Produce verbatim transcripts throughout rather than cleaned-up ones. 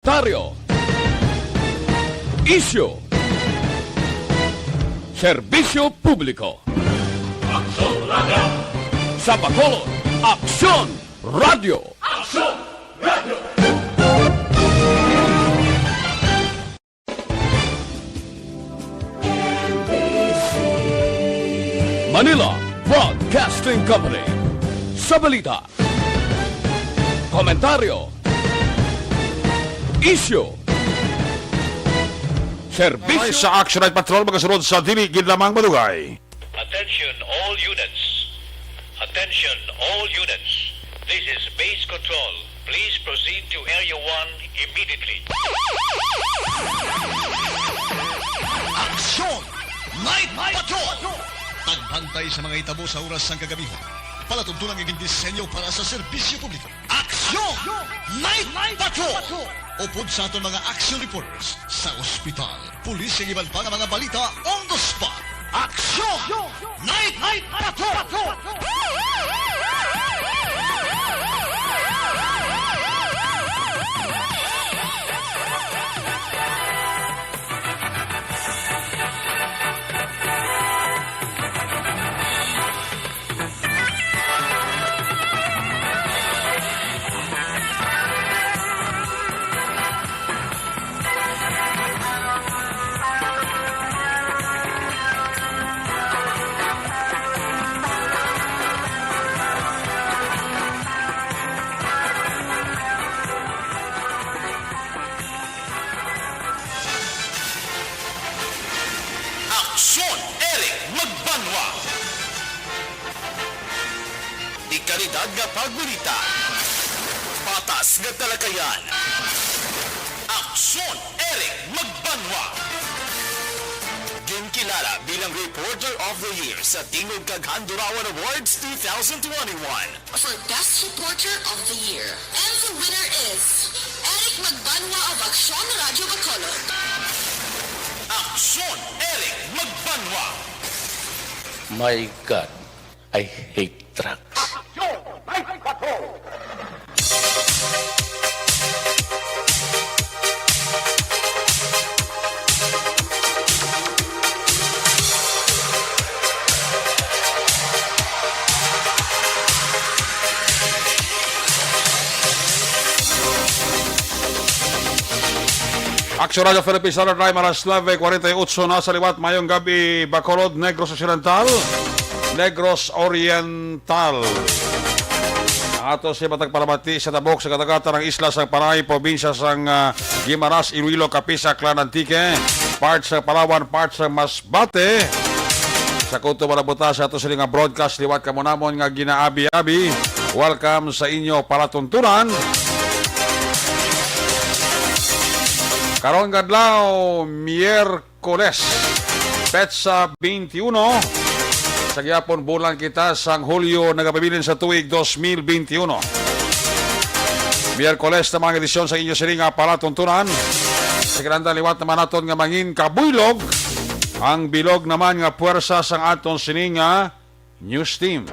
Komentaryo. Isyu. Serbisyo publiko. Aksyon Radio. Sa Bacolod, Aksyon Radio. Aksyon Radio. Manila Broadcasting Company. Sa balita, komentaryo, isyu, serbisyo. Sa Action Night Patrol, magasunod sa dili gid lamang madugay. Attention all units. Attention all units. This is Base Control. Please proceed to Area one immediately. Aksyon! Night Patrol! Pagbantay sa mga hitabo sa oras sang kagamihan. Palatuntunan nga gindisenyo para sa serbisyo publiko. Aksyon! Night Patrol! Upod sa aton mga action reporters sa ospital, pulis, kag iban pa nga mga balita on the spot. Aksyon! Night Patrol! Aksyon, Eric Magbanwa. Dekalidad nga pagbalita. Patas nga talakayan. Aksyon, Eric Magbanwa. Ginkilala bilang Reporter of the Year sa Tingog kag Handurawan Awards two thousand twenty-one. For Best Reporter of the Year. And the winner is Eric Magbanwa of Aksyon Radio Bacolod. Aksyon, Eric Magbanwa. My God, I hate truck. Aksyon! Night Patrol! Aksyon Radio Philippines Standard Time, alas nuebe kwarenta y ocho na sa liwat. Mayong gabi, Bacolod, Negros Occidental, Negros Oriental. Ang ato sa matag palamati sa tabok sa kadagatan, ang isla sang Panay, probinsya sang, ah, Guimaras, Iloilo, Capiz, Aklan, Antique, part sa Palawan, part sa Masbate. Sa kuto wala buta sa ato sini nga broadcast, liwat kamo namon nga ginaabi-abi. Welcome sa inyo palatuntunan. Karon nga adlaw, Miyerkules, petsa twenty-one. Sa gihapon, bulan kita sang Hulyo, nagapabilin sa tuig dos mil twenty-one. Miyerkules na mga edisyon sa inyo sini nga palatuntunan. Sa kinahanglan, liwat naman naton nga mangin kabuylog ang bilog naman nga puwersa sang aton sini nga news team.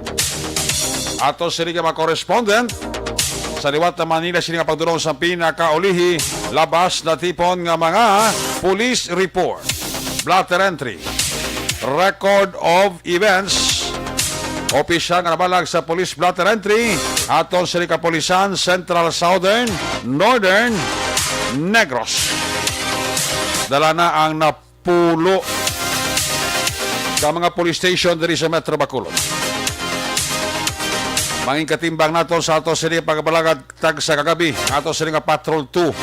Ato sini nga mga correspondent sa liwat naman nila sini nga pagdulong sa pinakaulihi, labas na tipon nga mga police report, blotter entry, record of events, opisyal nga nabalag sa police blotter entry, aton sini kapulisan, Central, Southern, Northern, Negros. Dala na ang nap- pulo ka mga police station diri sa Metro Bacolod. Mangin katimbang nato sa ato sini pagbalagad tag sa kagabi, ato sini nga Patrol two,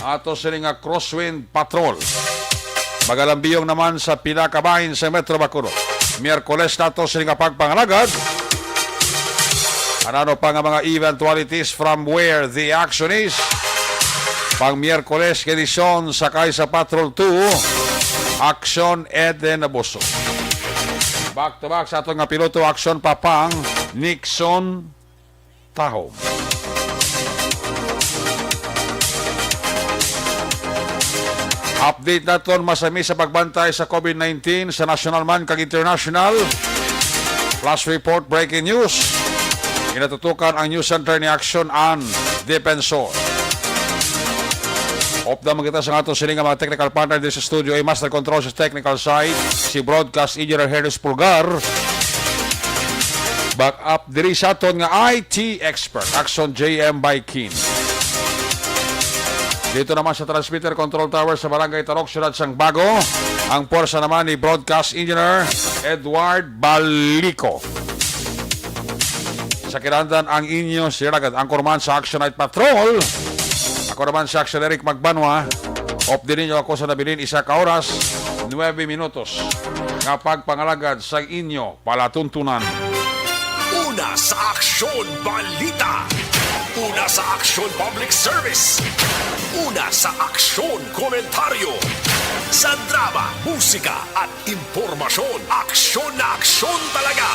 ato sini nga Crosswind Patrol. Magalambiyong naman sa pila ka bahin sa Metro Bacolod. Miyerkules nato sini nga pagpangalagad. Ano pa nga mga eventualities from where the action is? Pang Miyerkules nga edisyon, sakay sa Patrol two, Aksyon Eden Abuso. Back to back sa aton nga piloto, Aksyon Papang Nixon Taho. Update naton masami sa pagbantay sa COVID nineteen sa national man kag international. Flash report, breaking news. Ginatutukan ang news center ni Aksyon An Defensor. Updam man kita sa aton sini nga mga technical partner diri sa studio, ay master control sa technical side, si Broadcast Engineer Harris Pulgar. Back up diri sa aton nga I T expert, Axon J M Baikin. Dito naman sa transmitter control tower sa Barangay Tarok, Siyudad sang Bago, ang puwersa naman ni Broadcast Engineer Edward Balico. Sa kinahanglan ang inyo, sila agad ang kurman sa Action Night Patrol. Ako naman si Action Eric Magbanwa. Update ninyo ako sa nabilin isa ka oras, nuebe minutos nga pagpangalagad sa inyo palatuntunan. Una sa Aksyon Balita. Una sa Aksyon Public Service. Una sa Aksyon Komentaryo. Sa drama, musika at impormasyon, aksyon na aksyon talaga.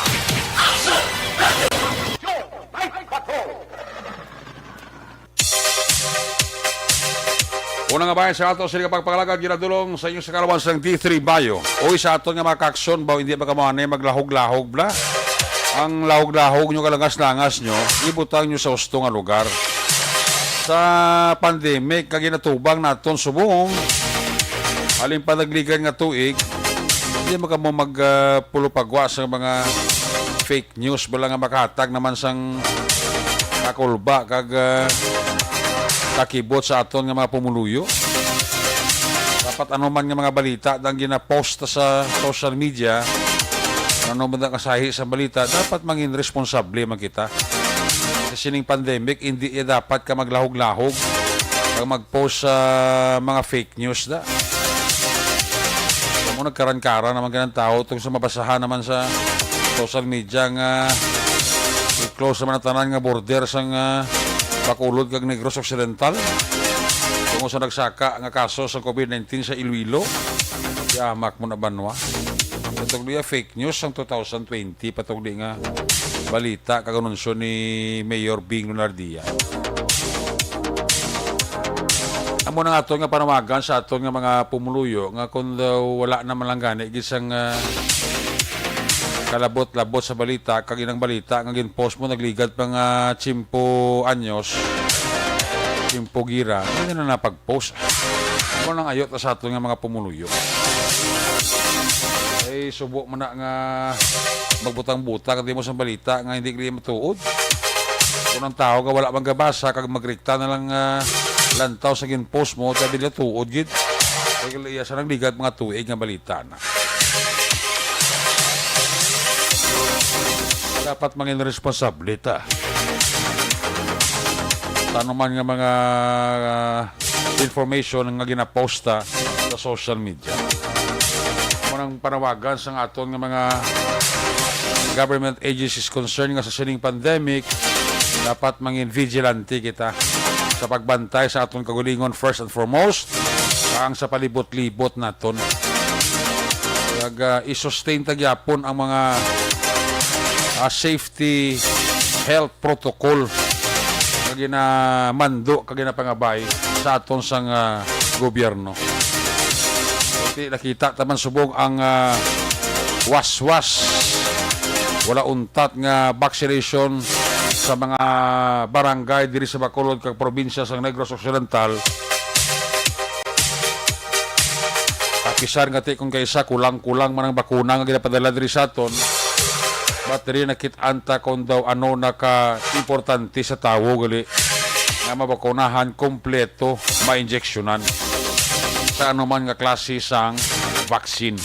Una nga bahin sa ato sini nga pagpangalagad, ginadulong sa inyo sa kalawan sang D three Bayo. Uy, sa aton nga mga kaksyon, baw, hindi ba kamo anay maglahog-lahog, bla? Ang lahog-lahog nyo, kalangas-langas nyo, ibutang nyo sa husto nga lugar. Sa pandemic, kag ginatubang naton subong, halin pa nagligad nga tuig, hindi man kamo mag, ah, pulupagwa sa mga fake news bala nga makahatag naman sang kakulba kag, ah, kakibot sa aton nga mga pumuluyo. Dapat ano man nga mga balita ang ginapost sa social media, ano man ang kasahi sa balita, dapat mangin responsable man kita. Sa sining pandemic, hindi ya dapat ka maglahog-lahog kag mag-post sa mga fake news da. Kamo nagkaran-karan naman ganang tao tungod sa mabasahan naman sa social media nga i-close naman ang tanan nga border sang, ah, Bacolod kag Negros Occidental tungod sa nagsaka nga kaso sa COVID nineteen sa Iloilo. Yamak mo na banwa. Katong niya fake news sang two thousand twenty, patugdi nga balita kag anunsyo ni Mayor Bing Lunardia. Amo na nga aton nga panawagan sa aton nga mga pumuluyo nga kung daw wala na man lang gani gid sang, ah, kalabot-labot sa balita kag inang balita nga gin-post mo nagligad pa nga tiyempo anyos, tiyempo gira, hindi na napag-post. Amo nang ayo ta sa aton nga mga pumuluyo. Ay, subo man na nga magbutang-butang, di mo sa balita nga hindi gali matuod. Kung ang tao nga wala man gabasa, kag magrikta na lang, ah, lantaw sa gin-post mo, sabi nila tuod gid. Kay iya sa nang ligat mga tuig nga balita na. Dapat mangin responsable ta. Sa anuman nga mga, ah, information nga ginaposta sa social media. Amo nang panawagan sa aton nga mga government agencies concerned nga sa sining pandemic, dapat mangin vigilante kita sa pagbantay sa aton kaugalingon first and foremost, ang sa palibot-libot naton. Kag, ah, i-sustain ta gyapon ang mga, ah, safety health protocol nga ginamando kag ginapangabay sa aton sang, ah, gobyerno. Ti nakita ta man subong ang, ah, waswas, wala untat nga vaccination sa mga barangay diri sa Bacolod kag probinsya sang Negros Occidental. Apisar nga ti kung kaisa kulang-kulang man ang bakuna nga ginapadala diri sa aton, but diri nakit-an ta kung daw ano na ka importante sa tawo gali nga mabakunahan, kompleto, mainjeksyonan sa anuman nga klase sang vaccine.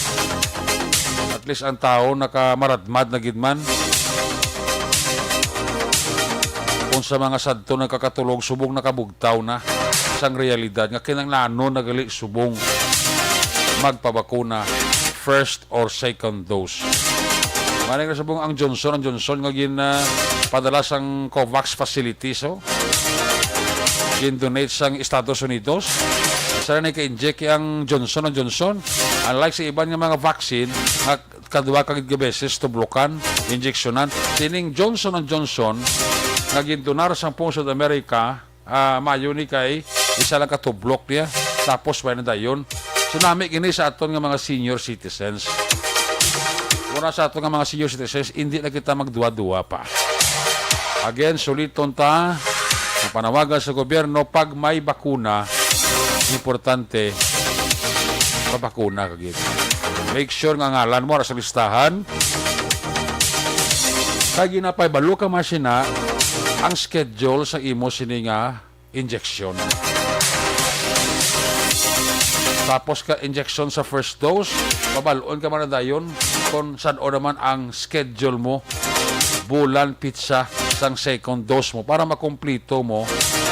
At least ang tawo nakamaradmad na gid man. Kung sa mga sadto nagkakatulog, subong nakabugtaw na sang realidad nga kinahanglanon na gali subong magpabakuna, first or second dose. Maning subong ang Johnson and Johnson nga gin, ah, padala sang COVAX facility, so gin-donate sang Estados Unidos. Sa na ka-inject ang Johnson and Johnson. Unlike sa iban nga mga vaccine, nga kadwa ka gid ka beses tublokan, injeksyonan. Sining Johnson and Johnson nga gindonar sang Pungsod Amerika, ah, mayo ni kay isa lang ka tublok niya, tapos may na dayon. So, nami gini sa aton nga mga senior citizens. Wala sa aton nga mga senior citizens, hindi na kita magduwa-duwa pa. Again, suliton ta ang panawagan sa gobyerno pag may bakuna, importante, pabakuna ka gid. Make sure nga ngalan mo ara sa listahan. Kay ginapahibalo ka, masina, ang schedule sa imo sini nga injection. Tapos ka injection sa first dose, pabalon ka man na dayon kung san-o naman ang schedule mo, bulan, pitsa sang second dose mo para makumplito mo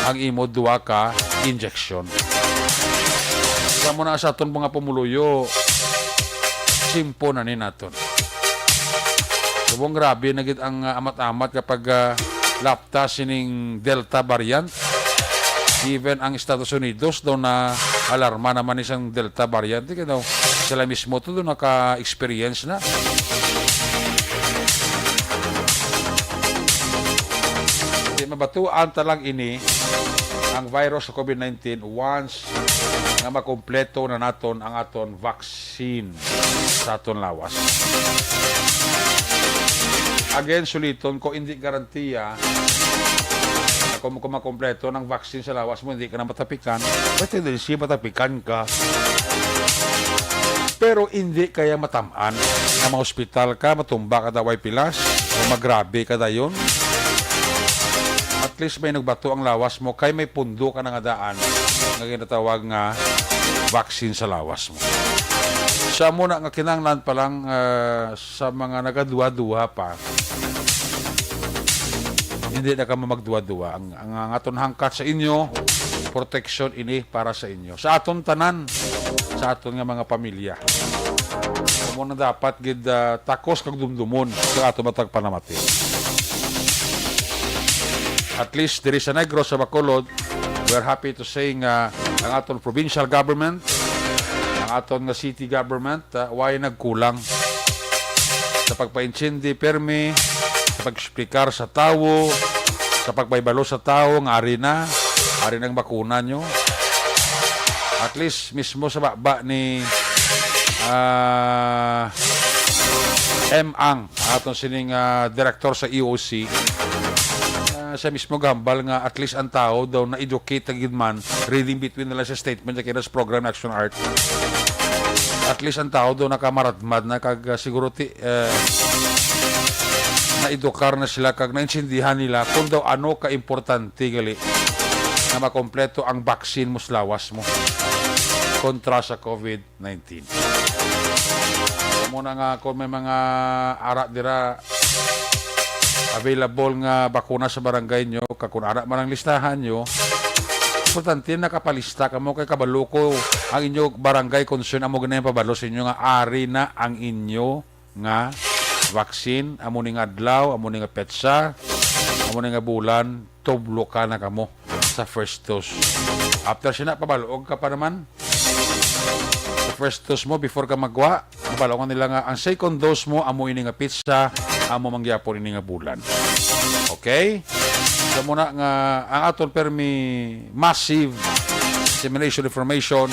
ang imo duha ka injection. Sa mo na sa aton mga pumuluyo, simpo na ni naton. Subong grabe na gid ang, ah, amat-amat kapag, ah, lapta sining Delta variant. Even ang Estados Unidos daw na alarma naman ni sang Delta variant. Kaya daw, sila mismo to daw naka-experience na. Di mabatuan ta lang ini ang virus sa COVID nineteen once nga makumpleto na naton ang aton vaccine sa aton lawas. Again, suliton ko, hindi garantiya na kung, kung makumpleto ng vaccine sa lawas mo, hindi ka na matapikan. Pwede din siya matapikan ka. Pero hindi kaya matamaan na maospital ka, matumba ka daw ay pilas, o magrabe ka dayon. At least may nagbato ang lawas mo kay may pundo ka na nga daan nga ginatawag nga vaccine sa lawas mo. Sa amo na nga kinahanglan pa lang, ah, sa mga nagaduha-duha pa, hindi na kamo magduha-duha. Ang, ang, ang aton hangkat sa inyo, protection ini para sa inyo. Sa aton tanan, sa aton nga mga pamilya. Amo na dapat gid, ah, takos kag dumdumon sa aton matag panamati. At least diri sa Negros, sa Bacolod, we're happy to say nga ang aton provincial government, ang aton nga city government, ah, way nagkulang sa pagpaintindi permi, sa pag-explicar sa tawo, sa pagpaybalo sa tawo nga ari na, ari na ang bakuna nyo. At least mismo sa baba ni, ah, M Ang, aton sining, ah, direktor sa E O C, ah, siya mismo gahambal nga at least ang tao daw na-educate na gid man, reading between the lines sa statement sa Kiras Program Action Art. At least ang tao daw nakamaradmad na kag, ah, siguro ti, eh, naedukar na sila kag naintindihan nila kung daw ano ka importante gali na makompleto ang vaccine mo sa lawas mo kontra sa COVID nineteen. Amo na nga, kung may mga ara dira available nga bakuna sa barangay nyo, kag kung ara man ang listahan nyo, importante nakapalista kamo kay kabalo ko ang inyo barangay concern, amo gani ang pabalo sa inyo nga ari na ang inyo nga vaccine, amo ni nga adlaw, amo ni nga petsa, amo ni nga bulan, tublo ka na kamo sa first dose. After sina, pabalog ka pa naman sa first dose mo before ka magwa. Pabalog nila nga ang second dose mo, amo ini nga petsa, amo man gyapon ini nga bulan. Okay? Sa muna nga ang aton permi massive dissemination information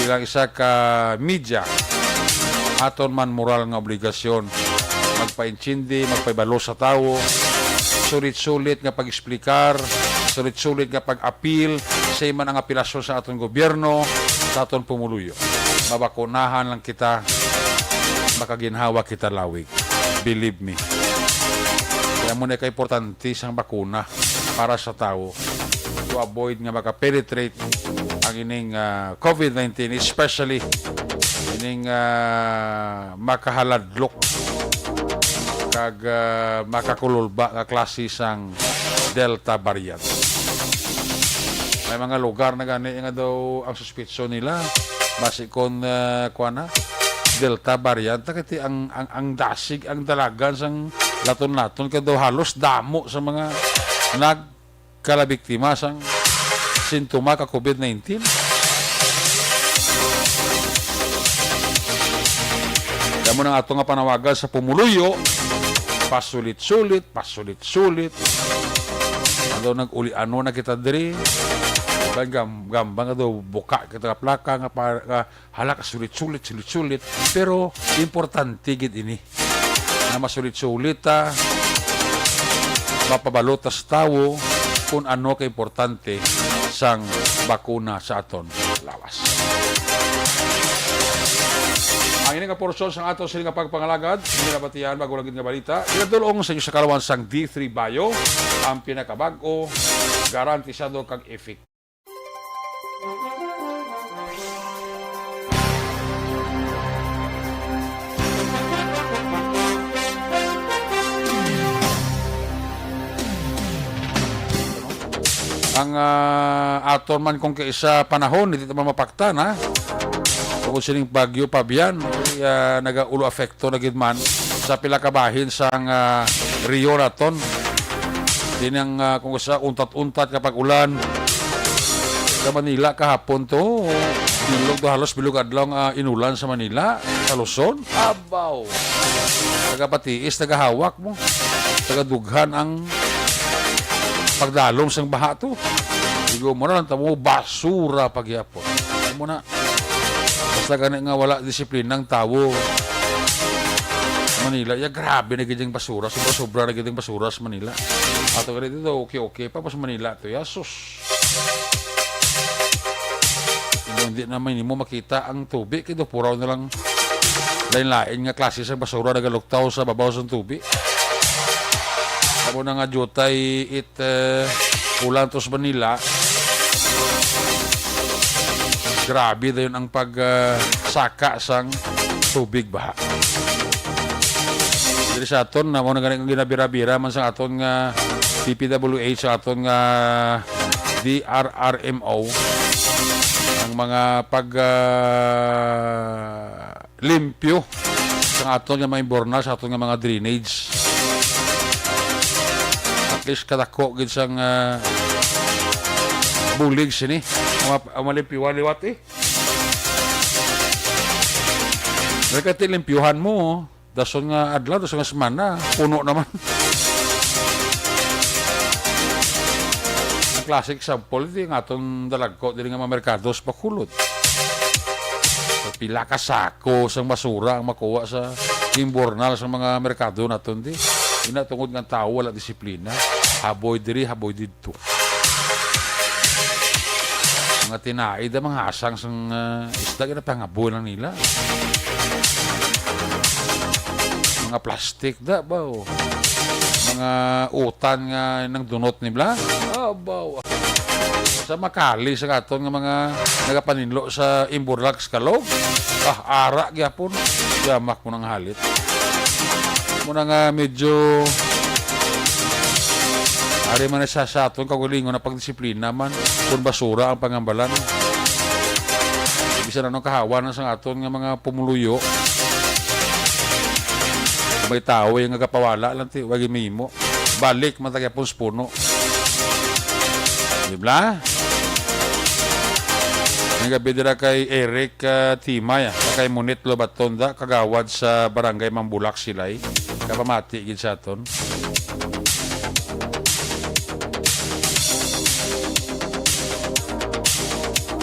bilang isa ka media, aton man moral nga obligasyon magpaintindi, magpaibalo sa tawo, sulit-sulit nga pag-explicar, sulit-sulit nga pag-apil sa man ang apelasyon sa aton gobyerno, sa aton pumuluyo. Mabakunahan lang kita, makaginhawa kita lawig. Believe me. Kaya mo na ka importante sang bakuna para sa tawo to avoid nga makapenetrate ang ining, ah, COVID nineteen, especially ining, ah, makahaladlok kag, ah, makakululba nga klase sang Delta variant. May mga lugar na gani nga daw ang suspitso nila basi kon, ah, kuwan na, Delta variant na kay ang, ang, ang dasig, ang dalagan sang laton-laton kay daw halos damo sa mga nagkalabiktima sang sintoma ka COVID nineteen. Kamo nang ato nga panawagan sa pumuluyo, pasulit-sulit, pasulit-sulit. Ano nag-uli, ano na kita diri? Gam-, gambang daw buka kita plaka nga pa, nga hala ka sulit-sulit, sulit-sulit. Pero importante gid ini na masulit-sulit ta, mapabalo ta sa tawo kung ano ka importante sang bakuna sa aton lawas. Ang ini nga porsyon sang ato sini nga pagpangalagad, hindi nabatian, bago lang gid nga balita, igadulong sa inyo sa kalawan sang D three Bio, ang pinakabag-o, garantisado kag efektibo. Ang, ah, aton man kung kaisa panahon, hindi naman mapaktan, ha? Tungod sining Bagyo Fabian, ay, ah, nagaulo epekto na gid man sa pila ka bahin sang, ah, rehiyon naton. Din ang, ah, kung sa untat-untat kapag ulan sa Manila kahapon to, bilog to, halos bilog adlaw ang, ah, inulan sa Manila, sa Luzon. Abaw! Tagapatiis, tagahawak mo. Tagadughan ang pagdalom sang baha to. Igo mo na lang, tamo, basura pagyapon. Amo na. Basta gani nga wala disiplina ang tawo. Manila, ya, grabe na gid yung basura. Sobra-sobra na gid yung basura sa Manila. Ato gani dito, okay-okay pa, mas Manila to, ya, sus. Hindi naman nimo makita ang tubig, kay dupuraw na lang lain-lain nga klase sa basura nagaluktaw sa babaw sa tubig. Amo na nga jutay it, eh, ulan to sa Manila. Grabe dayon ang pag, ah, saka sang tubig baha. Diri sa aton, na mo na gani ang ginabira-bira man sa aton nga D P W H, sa aton nga D R R M O, ang mga pag, ah, limpyo sa aton nga mga imbornal, sa aton nga mga drainage. At least kadako gid sang, ah, bulig sini. Ang ma-, ang malimpyuhan liwat, eh. Nagkati limpyuhan mo, dason nga adlaw, dason nga semana, puno naman. Ang classic example, di nga aton dalagko, dili nga mga merkado sa Bacolod. Pila ka sako sang basura ang makuha sa imbornal sa mga merkado naton, di. Ina, tungod nga ang tawo wala disiplina. Haboy diri, haboy didto. Mga tinaid, ah, mga hasang sang, ah, isda, ginapangaboy lang nila. Mga plastic da ba, oh. Mga utan nga nang dunot nila. Ah, ba, oh. Sa makali sa aton nga mga nagapaninlo sa Imburlax Kalog. Ah, ara gyapon. Yamak mo nang halit. Muna nga medyo ari man sa, sa aton kaugalingon na pagdisiplina man kung basura ang pangambalan. Bisan anong kahawa na sa aton nga mga pumuluyo, may tawo yung nagapawala lang ti, wag yung mahimo. Balik man tayo puno. Di ba? May gabi dira kay Eric, ah, Timay, ah, kay Munit Lobatonda, kagawad sa Barangay Mambulak Silay. Kapamati gid sa aton.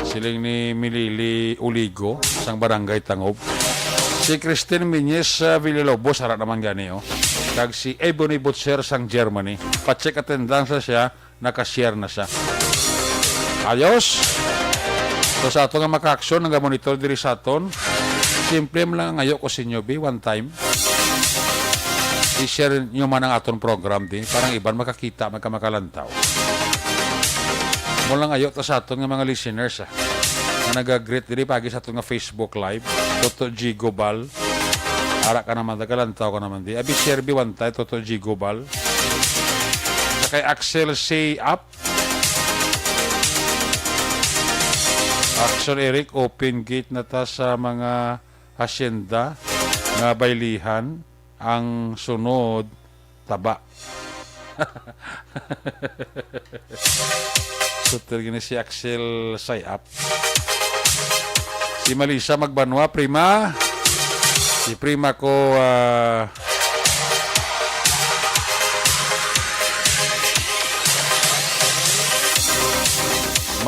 Siling ni Milili Uligo, sang Barangay Tangob. Si Christine Miñez, ah, Villalobos, ara naman gani, oh. Kag si Ebony Butcher sang Germany. Pa-check attendance na siya, naka-share na siya. Ayos. So, sa ato nga makaaksyon, nagamonitor diri sa aton, simple man lang ang ayo ko sa inyo, bi, one time. I-share nyo man ang aton program, di. Parang iban makakita, magkamakalantaw. Mo lang ayo ta sa aton nga mga listeners, ah, nga naga-greet diri pagi sa aton nga Facebook Live. Toto G Gobal. Ara ka naman, nagkalantaw ka naman, di. Abi, share bi one time, Toto G Gobal. Sa kay Axel C Up. Action, Eric, open gate na ta sa mga hacienda nga baylihan. Ang sunod, taba. Sutil gini si Axel Sayap. Si Malisa Magbanwa, prima. Si prima ko, ah,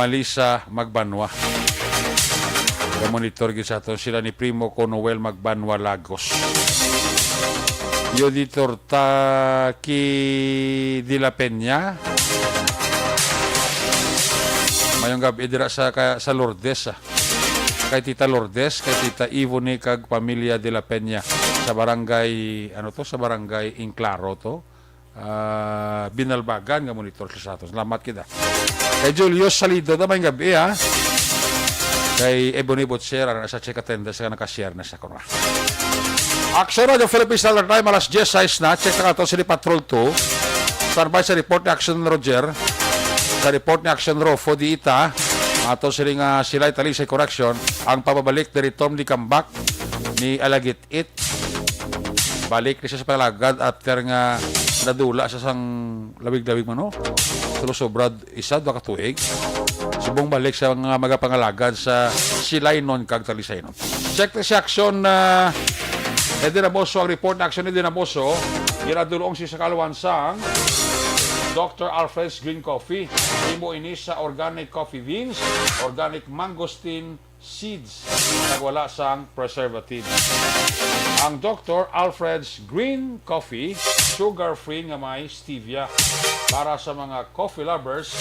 Malisa Magbanwa. Monitor gid sa ato sila ni Primo ko Noel Magbanwa Lagos. Yoditor Taki de la Peña. Ngayong gabi dira sa, ka-, sa Lourdes, ah. Kay Tita Lourdes, kay Tita Ivone kag pamilya de la Peña sa barangay, ano to, sa barangay Inclaro to. Ah, Binalbagan nga monitor sa aton. Salamat kita. Kay Julius Salido, na may gabi, ha? Kay Ebony Butcher, ano na sa check attendance nga naka-share na sa kuno. Action Radio Philippines Standard Time, alas diyes sais na. Check na ato sa Patrol two. Standby sa report ni Action Roger. Sa report ni Action Rofo, di ita. Ato sila nga sila Talisay Correction. Ang pababalik ni Tom di Kambak ni Alagit-it. Balik ni siya sa pangalagad after nga nadula sa sang lawig-lawig man, no? Pero sobra isa, duha ka tuig. Subong balik sa mga magapangalagad sa Silay non kag Talisay non. Check the section, ah, Eddie Ramoso, ang report na action ni Eddie Ramoso, ginadulong si sa kaluwan sang Doctor Alfred's Green Coffee. Imo ini sa organic coffee beans, organic mangosteen seeds, nagwala sang preservative. Ang Doctor Alfred's Green Coffee, sugar-free nga may stevia, para sa mga coffee lovers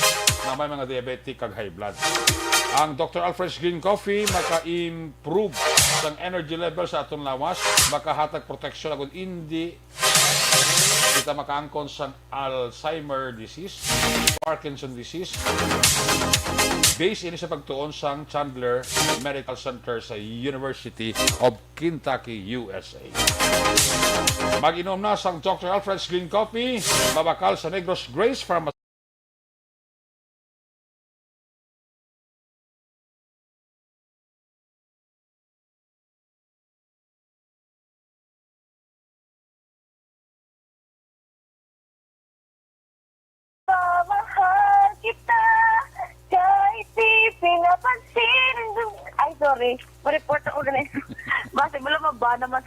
na may mga diabetic kag high blood. Ang Doctor Alfred's Green Coffee maka-improve sang energy level sa aton lawas, makahatag proteksyon agud indi kita makaangkon sang Alzheimer disease, Parkinson disease, based ini sa pagtuon sang Chandler Medical Center sa University of Kentucky, U S A. Mag-inom na sang Doctor Alfred's Green Coffee, mabakal sa Negros Grace Pharmacy. Mahal kita kahit di pinapansin. Ay, sorry. Ma-report ako ganun. Basi mo lang mabana man.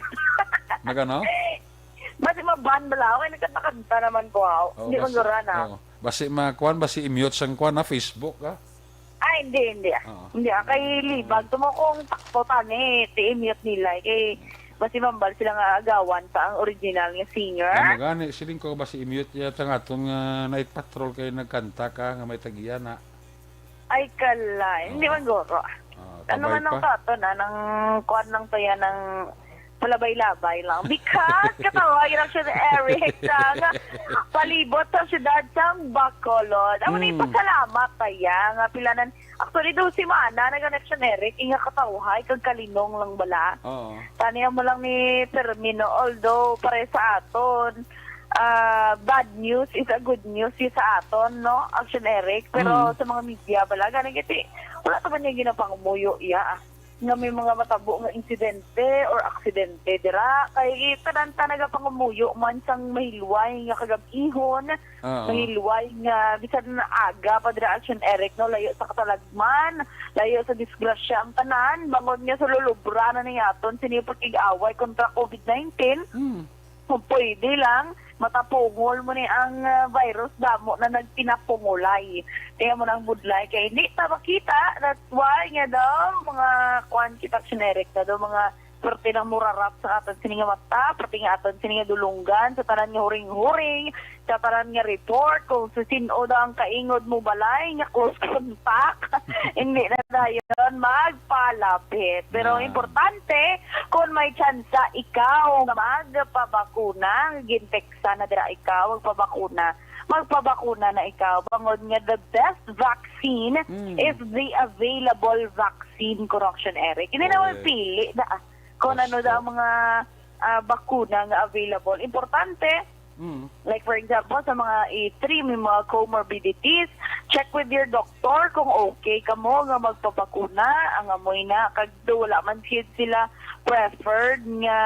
Nagano? Basi maban bala ako, eh, nagkanta-kanta naman ko, aw. Oo, Hindi basi, man gura na. Oo. Basi ma-, kuwan, basi i-mute sang kuwan na Facebook, ah. Ay, hindi, hindi, ah. Oo. Hindi, ah, kay libag. Tumo kong takpo tani, ti i-mute nila, eh. Kay basi mambal sila nga agawan sa ang original nga singer. Amo gani, siling ko, basi i-mute niya ta nga atong, ah, night patrol kay nagkanta ka nga may tagiya na. Ay, kala. Hindi Oo. man guro. Ah, Ano kabay man ang pa. tato na, nang kuwan lang to yan, ng palabay-labay lang. Because, katawa, yun ang siya ni Eric, sa nga, palibot sa siyudad sa Bacolod. Amo na Mm. ipasalamat pa yan, nga pilanan. Actually, daw si Mana, nag-connection Eric, inga katawhay, kag kalinong lang bala. Oo. Tani mo lang ni Termino, although pare sa aton, ah, bad news is a good news, yun sa aton, no? Action Eric. Pero Mm. sa mga media bala, gani kiti, wala naman yung ginapangumuyo, iya, ah, nga may mga matabo nga insidente or aksidente dira. Kay tanan ta nagapangumuyo man sang mahilway nga kagab-ihon, Oo. mahilway nga bisan na aga pa dira, Action Eric, no? Layo sa katalagman, layo sa disgrasya ang tanan, bangod nga sa lulubra na niyaton sini pakig-away kontra covid nineteen. Mm. Kung pwede lang, matapungol mo ni ang, ah, virus, damo na nagpinapungolay. Kaya mo nang budlay, kay hindi pa makita. That's why nga daw, mga kuwan kita, generic na daw, mga perti nang murarap sa aton sini nga mata, perti nga aton sini nga dulunggan, sa tanan nga huring-huring, sa tanan nga report, kung sa sin-o daw ang kaingod mo balay, nga close contact, hindi na dayon magpalapit. Pero Ah. importante, kung may tsansa ikaw nga magpabakuna, ginteksa na dira ikaw, magpabakuna, magpabakuna na ikaw. Bangod nga the best vaccine Mm. is the available vaccine, correction, Eric. Hindi na Correct. mapili na kung ano Basta. daw ang mga, ah, bakuna nga available. Importante, Mm. like for example, sa mga E three, may mga comorbidities, check with your doctor kung okay ka mo nga magpabakuna. Ang amoy na, kag do wala man sila preferred nga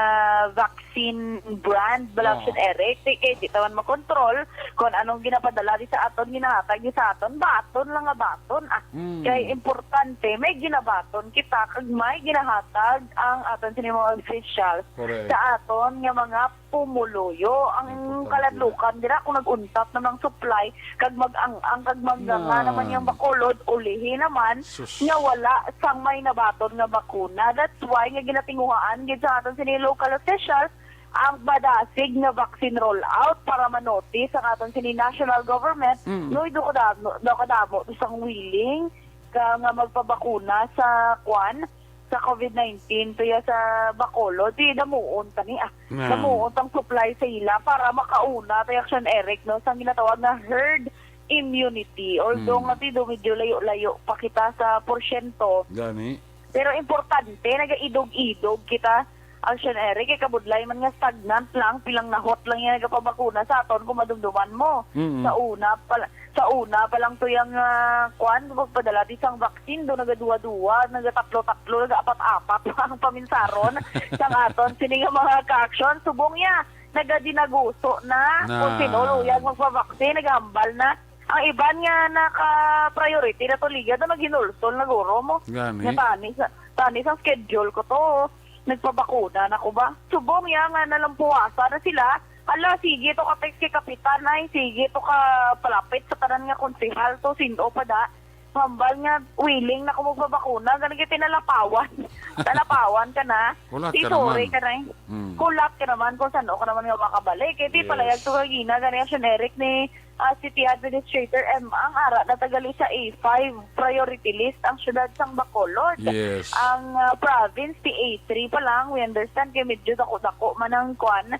vaccine brand, bala, Oo. Action Eric, di, kay di taman makontrol kung anong ginapadala di sa aton, ginahatag di sa aton, baton lang nga baton, ah. Mm. Kay importante, may ginabaton kita, kag may ginahatag ang aton sini mga officials Correct. sa aton nga mga pumuluyo. Ang Importante. kaladlukan dira kung nag-untat na ng supply, kag mag-ang-ang, kag magganga Na. naman yung Bacolod, ulihi naman Sus. nga wala sang may nabaton nga bakuna. That's why nga ginatinguhaan gid sa aton sini local officials ang madasig nga vaccine rollout para manotis ang aton sini national government. Mm. No, do kadamo, do kadamo sang willing ka nga magpabakuna sa kwan, sa covid nineteen, tuya sa Bacolod, di damuon tani, ah. Damuon tang supply sa ila para makauna, tay Action Eric, no, sang ginatawag nga herd immunity. Although nga ti do medyo layo-layo pa kita sa porsyento. Gani. Pero importante, nagaidog-idog kita, Action Eric, kay kabudlay man nga stagnant lang, pilang nahot lang yan nagapabakuna sa aton kung madumduman mo. Mm. Sa una pa, sa una pa lang to yung, ah, kwan, pagpadala ti sang vaccine, do nagaduwa-duwa, nagatatlo-tatlo, nagaapat-apat ang paminsaron sang aton. Sini nga mga ka-action, subong ya, nagadinaguso na. Na. Kung sino luyag magpa-vaccine, nagahambal na. Ang iban nga naka-priority na to, liga to, naghinulsol na guro mo. Gani. Nga tani sa, tani sa schedule ko to, nagpabakuna na ko ba? Subong ya nga nalampuwasan na sila. Hala, sige to ka text kay Kapitan, ay, sige to ka palapit sa tanan nga konsehal to, sino pa da? Hambal nga willing na ko magpabakuna, gani kay tinalapawan. Talapawan ka na. Kulat Di ka sorry naman. ka na eh. Hmm. Kulat ka naman kung saan ka naman nga makabalik. Kay di Yes. palayag to ka gina, gani ang generic ni ah, City Administrator M ang ara na tagali sa A five priority list ang siyudad sang Bacolod. Yes. Ang, ah, province ti A three pa lang, we understand kay medyo dako-dako man ang kwan,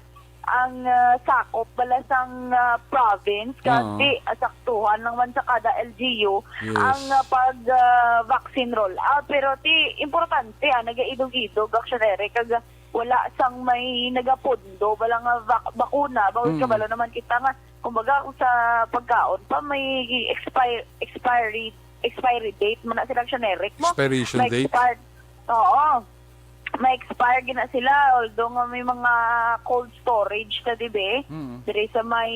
ang, ah, sakop bala sang, ah, province, Oo. kasi, ah, saktuhan lang man sa kada L G U Yes. ang, ah, pag, ah, vaccine rollout. Pero ti importante, ah, nagaidog-idog, Action Eric, kag wala sang may nagapondo bala nga vak-, bakuna. Bawal Mm. kabalo naman kita nga, kumbaga, kung sa pagkaon pa, may expire, expiry, expiry date man na sila generic mo. Expiration date? Ma-expire, oo. Ma-expire gina sila, although nga may mga cold storage na, di ba? Mm. Diri sa may,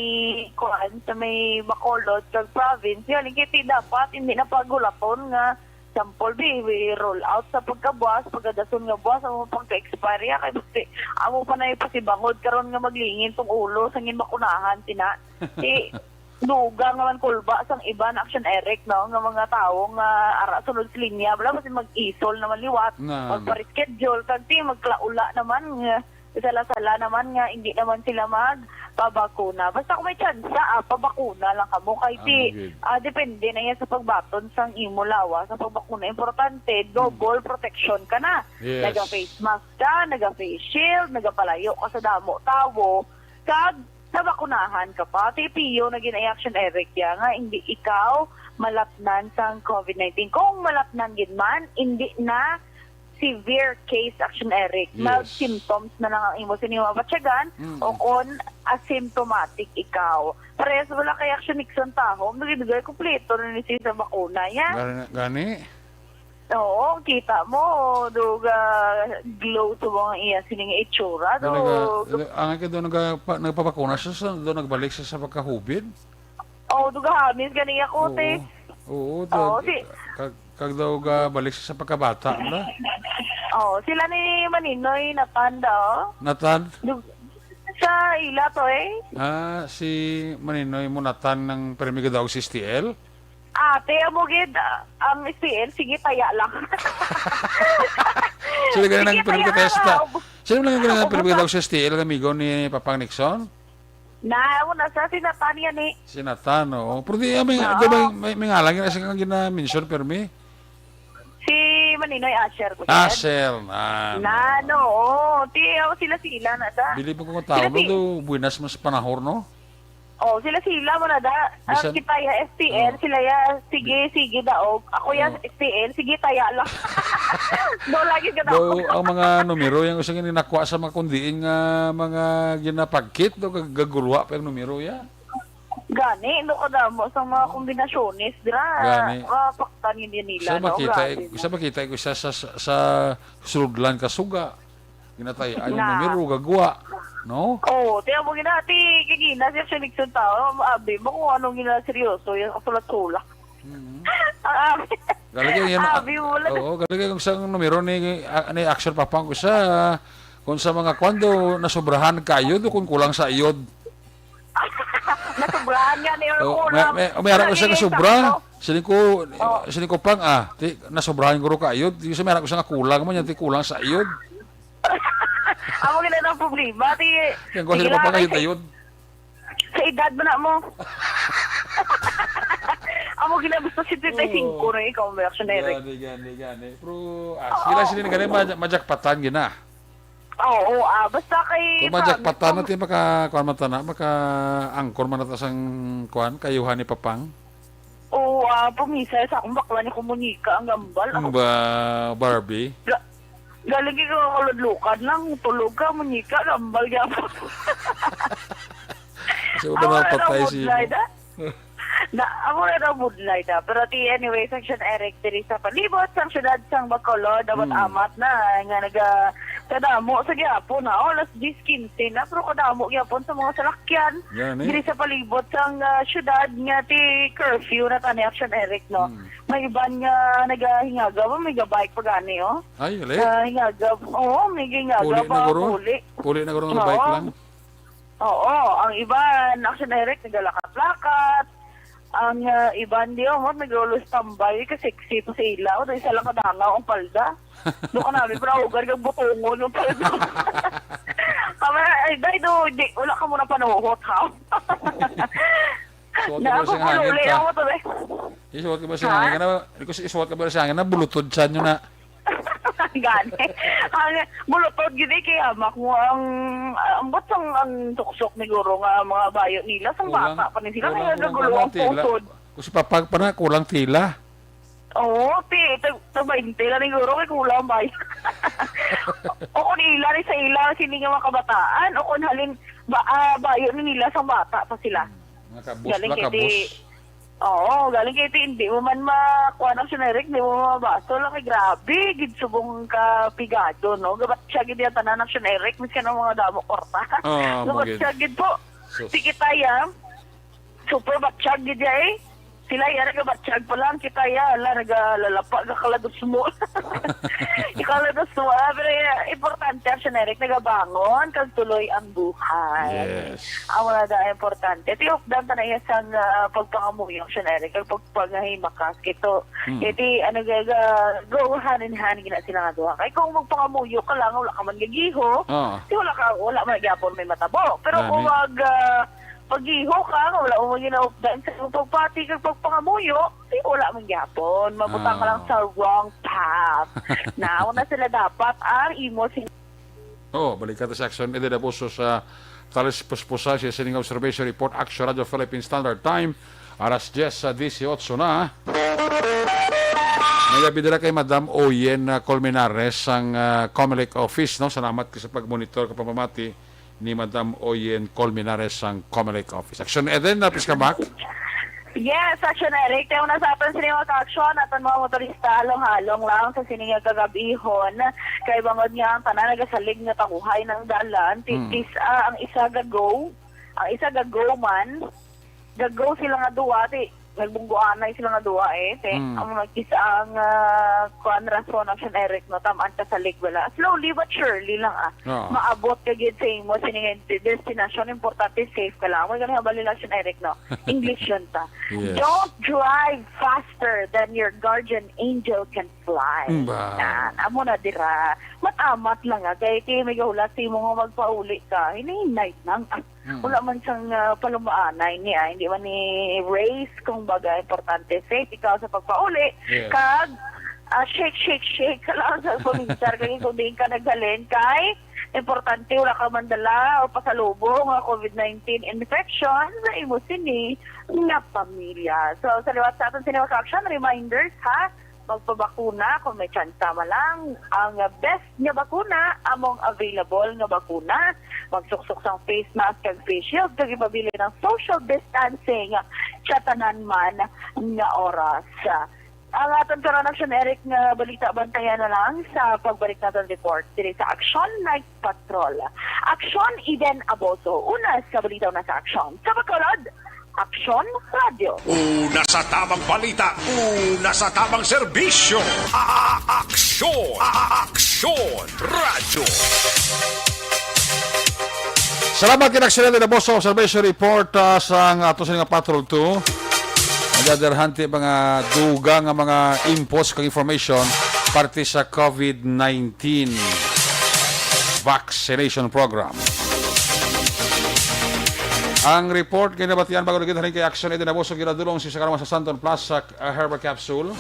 kuan, sa may Bacolod, kag province. Yun, yung kiti dapat, hindi na pagulaton nga, sample, bi, bi, roll out sa pagkabuas, pagkadason nga buas, amo pagka-expire, ya, kay basi, amo pa na ipasibangod karon nga maglingin tong ulo, sa ngin bakunahan, tina. Di, dugang naman kulba sang iban, Action Eric, no, nga mga tawo nga ara sunod sa linya, wala, basi mag-isol naman liwat, Na. magpa-reschedule, kag ti, magklaula naman, nga, sala-sala naman nga, hindi naman sila magpabakuna. Basta kung may tsansa, ah, pabakuna lang kamo, kay ti, Amo gid. ah, depende na yan sa pagbaton sang imo lawas. Sa pagbakuna, importante, double protection ka na. Yes. Naga-face mask ka, naga-face shield, nagapalayo ka sa damo tawo, kag nabakunahan ka pa. Ti piyo na gina-, Action Eric, ya nga hindi ikaw malatnan sang covid nineteen. Kung malatnan gid man, hindi na severe case, Action Eric. Mild Yes. symptoms na lang ang imo sini mabatyagan Mm. o kon asymptomatic ikaw. Parehas wala kay Action Nixon Tahom, nagidugay kompleto na ni siya sa bakuna, ya. Gani, gani. Oo, kita mo, duga glow sa mga iya sining itsura, Doon naga, dog. ang akin doon naga, pa, nagpabakuna siya, sa, doon nagbalik siya sa pagkahubid. Oh, duga hamis gani ako, Oo. te. Oo, Oo, dog, si kag, kag daw ga balik siya sa pagkabata na. Oh, sila ni Maninoy Natanda, oh. Nathan? Dug-, sa ila to, eh. Ah, si Maninoy mo Nathan ng Permi Gadaog si S T L? Ate, amo gid, ah, ang S T L, sige, taya lang. Sino gani Sige, nang taya Permi lang, Testa? ah, ob- Sino lang gani ang Permi Ubos Gadaog si S T L, amigo ni Papang Nixon? Na, amo na sa si Nathan yan, eh. Si Nathan, oo. Pero di, ah, may, Oo. di ba, may, may ngalan nga siya kang gina-mention, Permi? Si Maninoy Asher, ko yan. Asher, na, Na, no. no, oo. Ti, oh, sila-sila na da. Bili po kung tao, Sila si- no, do, buenas mas panahor, no? Oh, sila-sila mo na da. Ang Bisan kita ya S T L, Oh. sila ya, sige, sige, daog. Ako ya Oh. S T L, sige, taya lang. Do, lagi ka Daw, daog. ang mga numero, yung usang ginakuha sa mga kundiin nga mga ginapagkit, do, gag-, gaguluha pa yung numero, ya. Gani, no, kadamo sa mga kombinasyones, dira. Gani. Mapaktan yun din nila, Sa no? makita, Grabe, sa no? makita ko sa, sa, sa, sa suludlan ka suga. Ginatay-an yung Na. numero, gagwa, no? Oo, tiyan mo gina, ti, kagina siya siya Nixon tao, abi mo kung anong gina seryoso, yung kasulat-sulat. Mhm. Ang abi. Galing yan, Abi mo lang. Oo, galing yung isang numero ni, ah, ni Action Papang ko sa, kung sa mga kwando, nasobrahan kayo, do kung kulang sa iyod. Nasobrahan nga ni Oh, Orkula. may, may, may harap ko Ano siya ni nga sobra. Sakto? Siling ko, Oh. siling ko pang, ah, ti, nasobrahan ko ro kayo. Di sa may harap ko siya nga kulang mo niya, ti kulang sa iyo. Amo gina ang problema, ti. Yan ko, sige sino pa lang, pang ayun, ti. ayun? Sa edad mo na mo. Mo ginagusto si Titay Oo. Singko na ikaw, may action, Eric. Gani, gani, gani. Pero, ah, sila, Oo. sila na gani, ma-, majakpatan, gina. Oo, ah, basta kay Kung majakpatan promise na, ti maka, kuwan man ta na, maka-angkor man na ta sang, kuwan, kayuhan ni Papang. Oo, ah, pumisa sa akong bakla ni Komunika, ang gambal. Ako Ba, Barbie? Ga-, galing ka kaludlukan lang, tulog ka, munyika, gambal gyapon. Kasi wala Ako na na patay daw si budlay Ibo. na. Na, ako na daw budlay na. Pero ti, anyway, Section Eric, diri sa palibot sang syudad sang Bacolod, dapat Hmm. amat na, nga naga, kadamo sa gyapon na. Oh, alas diyes quince na, pero kadamo gyapon sa mga salakyan. Gani. Diri sa palibot sang, ah, syudad nga ti curfew na tani, Action Eric, no? Hmm. May iban nga nagahingagaw, may ga-bike pa gani, oh. Ay, gali. Ah, hingagaw. Oo, may gingagaw Puli na pa, guro? puli. Puli na guro nga Oo. bike lang. Oo, ang iban, Action Eric, nagalakat-lakat. Ang, ah, iban di, oh, may gulo tambay, ka-sexy pa sa ila. O, isa lang kadangaw ang palda. Doon ka namin, pero ugar kag butungon yung palda. Kami, ay, day, do, di, wala ka muna panuhot, ha? Suot ka ba siyang hangin Nakapupululi ka? ako to, eh. Isuot ka ba siyang Ha? hangin ka na? Ikaw, isuot ka ba siyang hangin na? Bulutod siya nyo na. Gani. Ang bulutod gid eh, kay amak mo ang, ang ba't ang, ang suksok ni guro nga mga bayo nila, sang Kulang, bata pa ni sila, kulang, kaya kulang, gagulo kulang ang tila. pusod. Kung si Papag pa na, kulang tila. Oo, ti, tag, tag twenty lang ni guro, kay kulang ang bayo. O kung ila ni sa ila, sini nga mga kabataan, o kung halin, ba, ah, bayo ni nila, sang bata pa sila. Hmm, mga kabus Galing ba, kay ti, kabus? Oo, galing kay ti, hindi mo man makuha ng generic, hindi mo mabasol. Ang grabe, gid subong ka pigado, no? Gabat siya gid yung tanan ng generic, miskin ang mga damo kwarta. Ah, Gabat magid. siya gid po. Sus. Si Kitaya, super batsyag gid ya eh. Sila yara gabatsyag pa lang, kita ya, ala, nagalalapa, gakalados mo. Ikalados mo, ah, pero, eh, importante ang generic, nagabangon, kag tuloy ang buhay. Yes. Ang wala na importante. Ti updan ta na iya sang, ah, pagpangamuyo, siya na rin, kag pagpangahimakas, kito. Hmm. Kaya ti, ano, ga, ga, go hand in hand, gina sila nga duha. Kay kung magpangamuyo ka lang, wala ka man gagiho, Ah. ti wala ka, wala man gyapon may matabo. Pero Gani. kung mag, ah, pag-iho ka, nga wala mo ginaupdan sa imong pagpati kag pagpangamuyo, di wala man gyapon. Mabutang ka lang Ah. sa wrong path. Nauna sila dapat ang imo sin- Oh, balik ka sa action. Edi na puso sa talis puspusa siya sining observation report, Action Radio Philippine Standard Time. Alas diyes sa dieciocho na. Nagabidala kay Madam Oyen, uh, Colmenares sang, uh, Comelec office, no? Salamat ka sa pagmonitor ka pamamati ni Madam Oyen Colmenares sang Comelec office. Action Eden, napis ka back? Yes, Action Eric. Kaya una sa aton sini mga ka-action, aton mga motorista, halong-halong lang sa sini nga kagabihon. Kay bangod nga ang tanan nagasalig nga taguhay ng dalan, ti-, Mm. tis-, ah, ang isa ga-go, ang isa ga-go man, ga-go sila nga duwa, ti, nagbungguanay sila nga duwa eh, ti, Mm. ang nagkis-, ang, ah, kuan, rason, Action Eric, no, tamaan ka salig bala. Slowly but surely lang, ah. Oo. Maabot ka gid sa imo sining destinasyon, importante safe ka lang. May ganun nga bali lang siya, Eric, no? English yun ta. Yes. Don't drive faster than your guardian angel can fly. Ba. Yan. Amo na dira. Matamat lang nga. Kaya ti may gahulat sa imo nga magpauli ka. Hinay-hinay lang. Ah, Mm. wala man siyang, ah, palumaanay ni, ah, hindi man ni race, kung baga, importante safe ikaw sa pagpauli. Yes. Kag, ah, shake, shake, shake ka lang sa paminsar. Kaya kung di ka naghalin kay importante, wala ka man dala o pasalubong nga covid nineteen infection sa imo sini nga pamilya. So, sa liwat sa aton sini mga ka-action, reminders, ha? Magpabakuna kung may tsansa man lang. Ang best nga bakuna, among available nga bakuna. Magsuksok sang face mask kag face shield, kag ipabilin ang social distancing sa tanan man nga oras. Ang aton karon, Action Eric, nga balita, bantayan na lang sa pagbalik naton report diri sa Action Night Patrol. Action, Eden Aboso. Una sa balita, una sa aksyon. Sa Bacolod, Action Radio. Una sa tamang balita, una sa tamang serbisyo. A-, a-, aksyon, a-, a-, aksyon, radyo. Salamat kay Action Eden Aboso. Observation report, ah, sa ang ato sa nga Patrol two. Nagadarhanti mga dugang nga mga inputs kag information parte sa covid nineteen vaccination program. Ang report kay nabatian bago ligid halin kay Action Aid na busog ginadulong si Sakarama sa Santon Plus sa, uh, Herbal Capsule.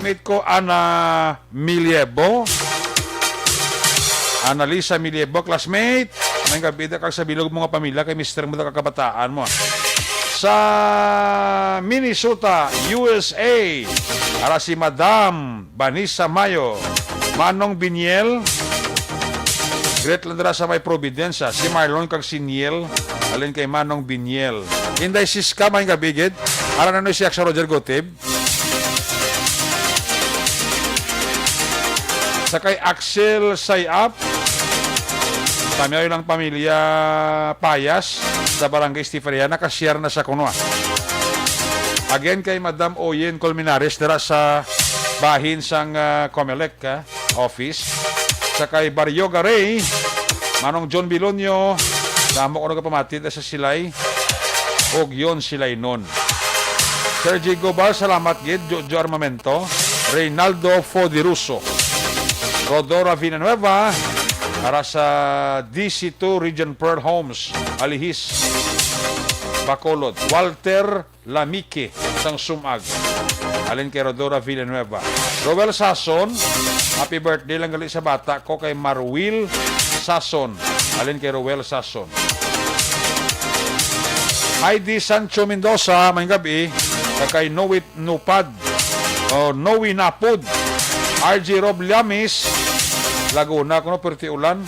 Classmate ko, Ana Miliebo. Annalisa Miliebo, classmate. May gabida kag sa bilog mo nga pamilya kay mister mo kag kabataan mo. Sa Minnesota, U S A, ara si Madam Vanessa Mayo, Manong Biniel, greet lang dira sa may Providencia, si Marlon kag si Niel, alin kay Manong Biniel. Inday Siska, may gabigid. Ara na no siya sa Roger Gotib. Sa kay Axel Sayap, pamilya lang pamilya Payas sa Barangay Estiferia, nakashare na sa kuno, ah. Again kay Madam Oyen Colmenares dira sa bahin sang, ah, Comelec, ah, office. Sa kay Barrio Garay, Manong John Bilonio, damo ko nagapamati na sa Silay, ug yon Silay nun. Sergi Gobar, salamat gid. Jojo Armamento, Reynaldo Fodiruso, Rodora Villanueva, para sa D C two Region Pearl Homes, Alihis, Bacolod. Walter Lamique sang Sumag. Alin kay Rodora Villanueva. Roel Sason, happy birthday lang gali sa bata ko kay Marwil Sason. Halin kay Roel Sason. Heidi Sancho Mendoza, maayong gabi. Kag kay Noe Nupad. O, Noe Napod. R J Rob Llamis, Laguna, kuno perti ulan.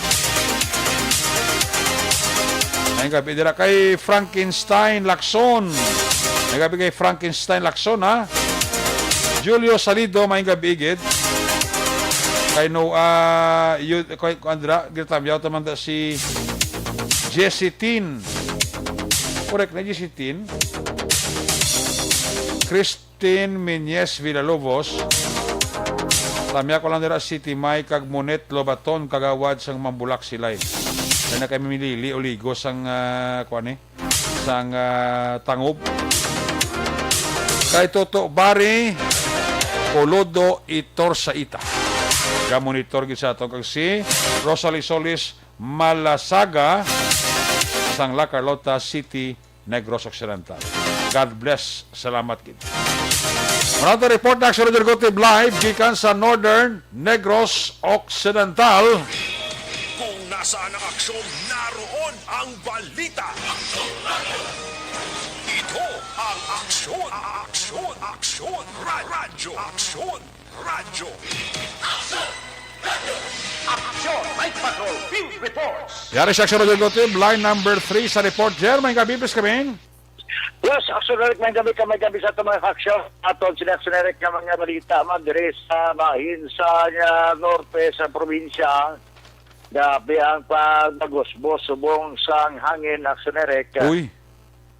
Maayong gabi dira kay Frankenstein Lacson. Maayong gabi kay Frankenstein Lacson, ha? Julio Salido, maayong gabi gid. Kay no, ah, yu-, kay, kay Andra, ginatamyaw ta man ta si Jesse Tin. Correct na, Jesse Tin. Christine Menyes Villalobos. Tamyaw ko lang dira si Timay kag Monet Lobaton, kagawad sang Mambulak Silay. Kaya na kami milili o ligo sang, ah, kuwan eh, sang, ah, tangob. Kay Toto Bari, Colodo Itor Saita. Ga-monitor gid sa ato kag si Rosalie Solis Malasaga sang La Carlota City, Negros Occidental. God bless. Salamat gid. Mao to report na Action Roger Gutib live gikan sa Northern Negros Occidental. Kung nasaan ang aksyon, naroon ang balita. Ito ang Aksyon, Aksyon, Aksyon, Ra-, Radyo, Aksyon, Radyo. Aksyon, Night Patrol Field Reports. Yari siya sa Radyo Team, line number three sa report. Jer, maayong gabi, please kami. Yes, Aksyon Eric, maayong gabi ka, maayong gabi sa ato mga aksyon. Aton sila Aksyon Eric nga mga balita man diri sa bahin sa, ah, norte sa probinsya. Grabe ang pagdagusbos subong sang hangin, Aksyon Eric. Uy.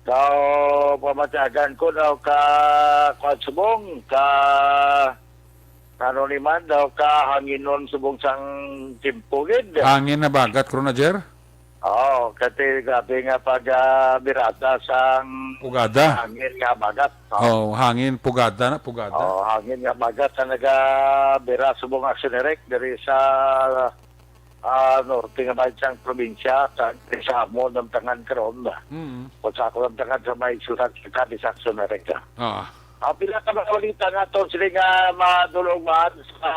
Daw pamatyagan ko daw ka, kuwan, subong ka, ano ni man daw ka hanginon subong sang timpo gid. Hangin na bagat, Colonel Jer? Oo, kasi grabe nga pag, ah, birada sang Pugada. Hangin nga bagat, no? Oh, hangin, pugada na, pugada. Oh, hangin nga bagat na nagabira subong Aksyon Eric diri sa, ah, norte nga bahin sang probinsya, sa, sa amo namtangan karon. Mm. Kung sa ako namtangan sa may siyudad sa Cadiz, Aksyon Eric. Ah. Ah, pila ka mga balita nga to, sila nga madulungan sa,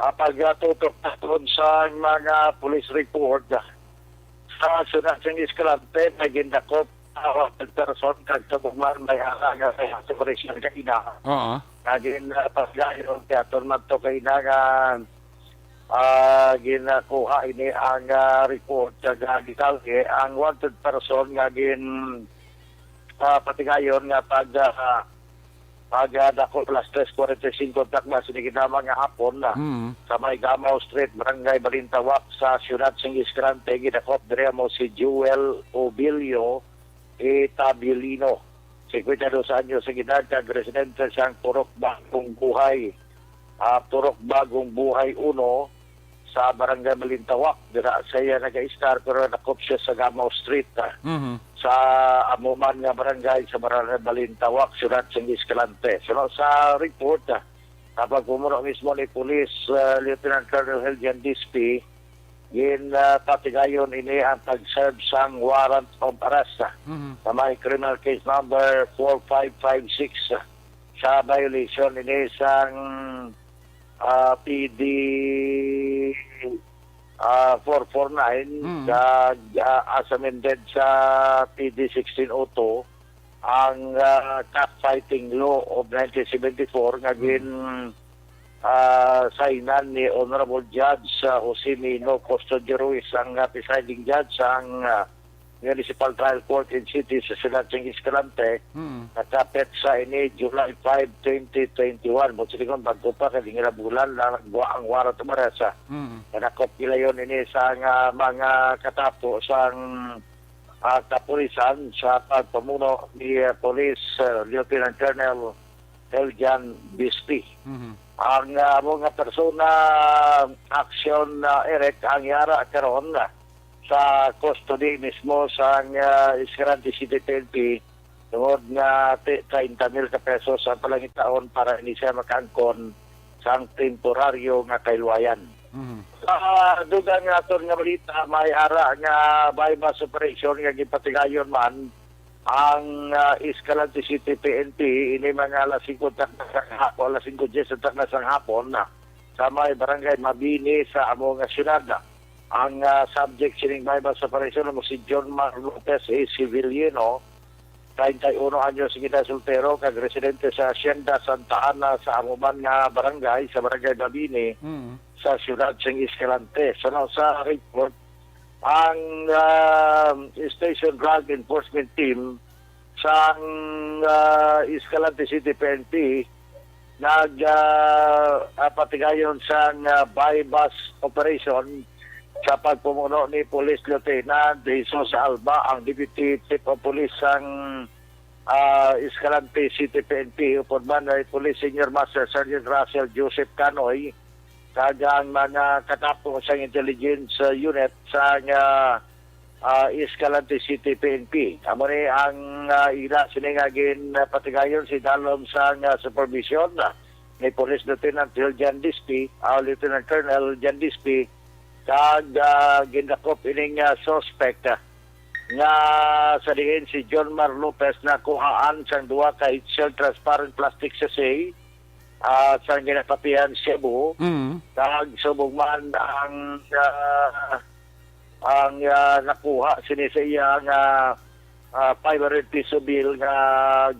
ah, pagtutok naton sa mga police report. Sa siyudad sang Escalante, may gindakop, ah, wanted person, kag sa Bugman may ara nga may operation kaina. Oo. Nga gin, ah, paglayon kay aton man to kaina nga, ah, ginakuha ini ang, ah, report kag, ah, detalye. Ang wanted person nga gin, ah, patigayon nga pag, ah, pag, ah, dako alas tres kuwarenta y cinco takna sini gid lamang nga hapon na Mm. sa may Gamao Street, Barangay Balintawak sa siyudad sang Escalante, gidakop diri amo si Jewel Obilio Itabilino, cincuenta y dos anyos ang edad, kag residente sang Purok Bagong Buhay, ah, Purok Bagong Buhay uno, sa Barangay Balintawak. Dira sa iya nag-estar, pero nadakop siya sa Gamao Street, ah, Mhm. sa amo man nga barangay sa Barangay Balintawak, siyudad sang Escalante. Suno sa report, ah, sa pagpumuno mismo ni Police, ah, Lieutenant Colonel Heljan Dispi, gin, ah, patigayon ini ang pag-serve sang warrant of arrest, ah, Mhm. sa may criminal case number four five five six, ah, sa violation ini sang ah, P D, ah, four four nine, Mm. kag, ah, as amended sa P D sixteen oh two, ang, ah, cockfighting law of nineteen seventy-four nga Mm. gin, ah, signan ni Honorable Judge, ah, Jose Mino Custodio Ruiz, ang, ah, presiding judge, ang, ah, Municipal Trial Court in City sa siyudad sang Escalante, Mm. nakapit sa ini July five, twenty twenty-one. Mo silingon, bago pa, kay ginira bulan lang gwa ang warrant of arrest, ah. Mm. Kanakop gilayon ini sa nga mga katapo sang, ah, kapulisan sa pagpamuno ni, ah, Police, ah, Lieutenant Colonel Eljan Bispi. Mhm. Ang, ah, amo nga persona, aksyon, ah, Eric, ang yara karon, ah, sa custody mismo sang, ah, Escalante City P N P tungod nga ti-, treinta mil ka pesos ang palangitaon para ini siya makaangkon sang temporaryo nga kahiluwayan. Mhm. Sa dugang nga aton nga balita, may ara nga buy-bust operation nga gipatigayon man ang ah, Escalante City P N P ini mga alas singko takna sang hapon, alas singko diyes takna sang hapon na sa may barangay Mabini sa amo nga syudad. Ang ah, subject sining buy-bust operation mo si John Mar Lopez, a civiliano, treinta y uno anyos, edad, soltero, kag residente sa Hacienda Santa Ana sa amo man nga barangay, sa barangay Mabini, Mm. sa siyudad sing Escalante. So, no, sa report, ang ah, Station Drug Enforcement Team sang ah, Escalante City P N P nag ah, ah, patigayon sang ah, buy-bust operation sa pagpumuno ni Police Lieutenant Jesus Alba, ang Deputy Chief of Police sang ah, Escalante City P N P, upod man kay Police Senior Master Sergeant Russell Joseph Canoy, kag ang mga katapo sang intelligence ah, unit sang ah, ah, Escalante City P N P. Amo ni ang ah, ila sini nga ginpatigayon sa idalom sang ah, supervision ah, ni Police Lieutenant Colonel Jan Dispi, ah, Lieutenant Colonel Jan Dispi, kag ah, gindakop ining ah, suspect ah, nga sa diin si John Mar Lopez nakuhaan sang duha ka heat-sealed transparent plastic sachet ah, sang ginakapihan shabu, Mm. kag subong man ang ah, ang ah, nakuha sini sa iya nga ah, five hundred peso bill nga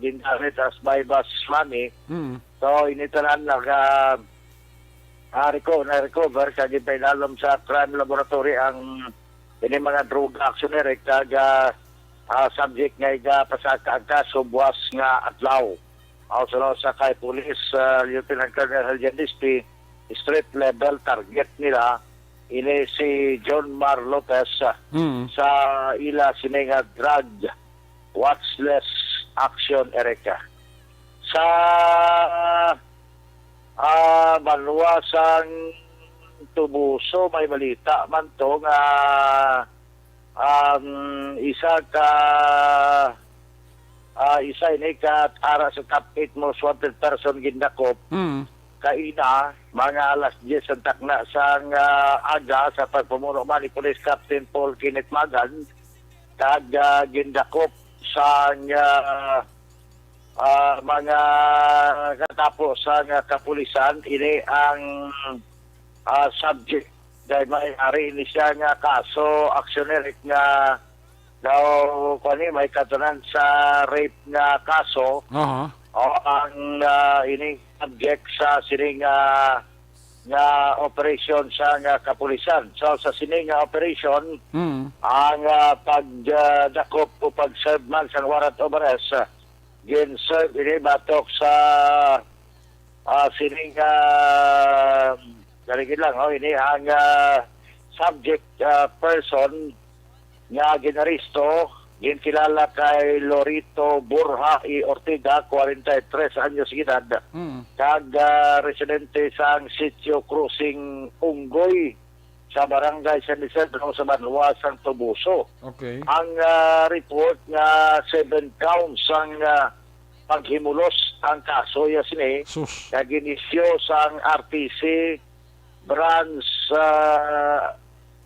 gingamit as buy-bust money. Mm. So, ini tanan naga ah, reco-, na-recover kag ginpaidalom sa crime laboratory ang ini mga droga, Aksyon Eric, kag ah, ah, subject nga igapasaka ang kaso buwas nga adlaw. Aw, suno sa kay Police ah, Lieutenant Colonel Helgen Dispi, street level target nila ini si John Mar Lopez ah, Mm. sa ila sini nga drug watch list, Aksyon Eric. Sa ah, banwa sang Toboso, may balita man to nga ang isa ka ah, isa ini ka ara sa top eight most wanted person gindakop Mm. kaina, mga alas diyes ang takna sang ah, aga, sa pagpamuno man ni Police Captain Paul Kenneth Magan, kag ah, gindakop sang ah, ah, mga katapo sang ah, kapulisan ini ang ah, subject. Dahil may ari ini siya nga kaso, Aksyon Eric, nga daw kani may katunan sa rape nga kaso. Aha. O ang ah, ini subject sa sining ah, nga operasyon sa nga kapulisan. So sa sining nga operasyon, Mm. ang ah, pagdakop o pag-serve man sang warrant of arrest, ah, gin-serve ini batok sa ah, sining ah, galigid lang, oh, ini ang ah, subject ah, person nga ginaresto, ginkilala kay Lorito Borja y Ortega, kwarenta y tres anyos edad, Mm. kag ah, residente sang Sitio Crossing Unggoy sa Barangay San Isidro sa banwa sang Toboso. Okay. Ang ah, report nga seven counts ang ah, paghimulos ang kaso ya sini Sus. nga ginisyo sang R T C Branch ah,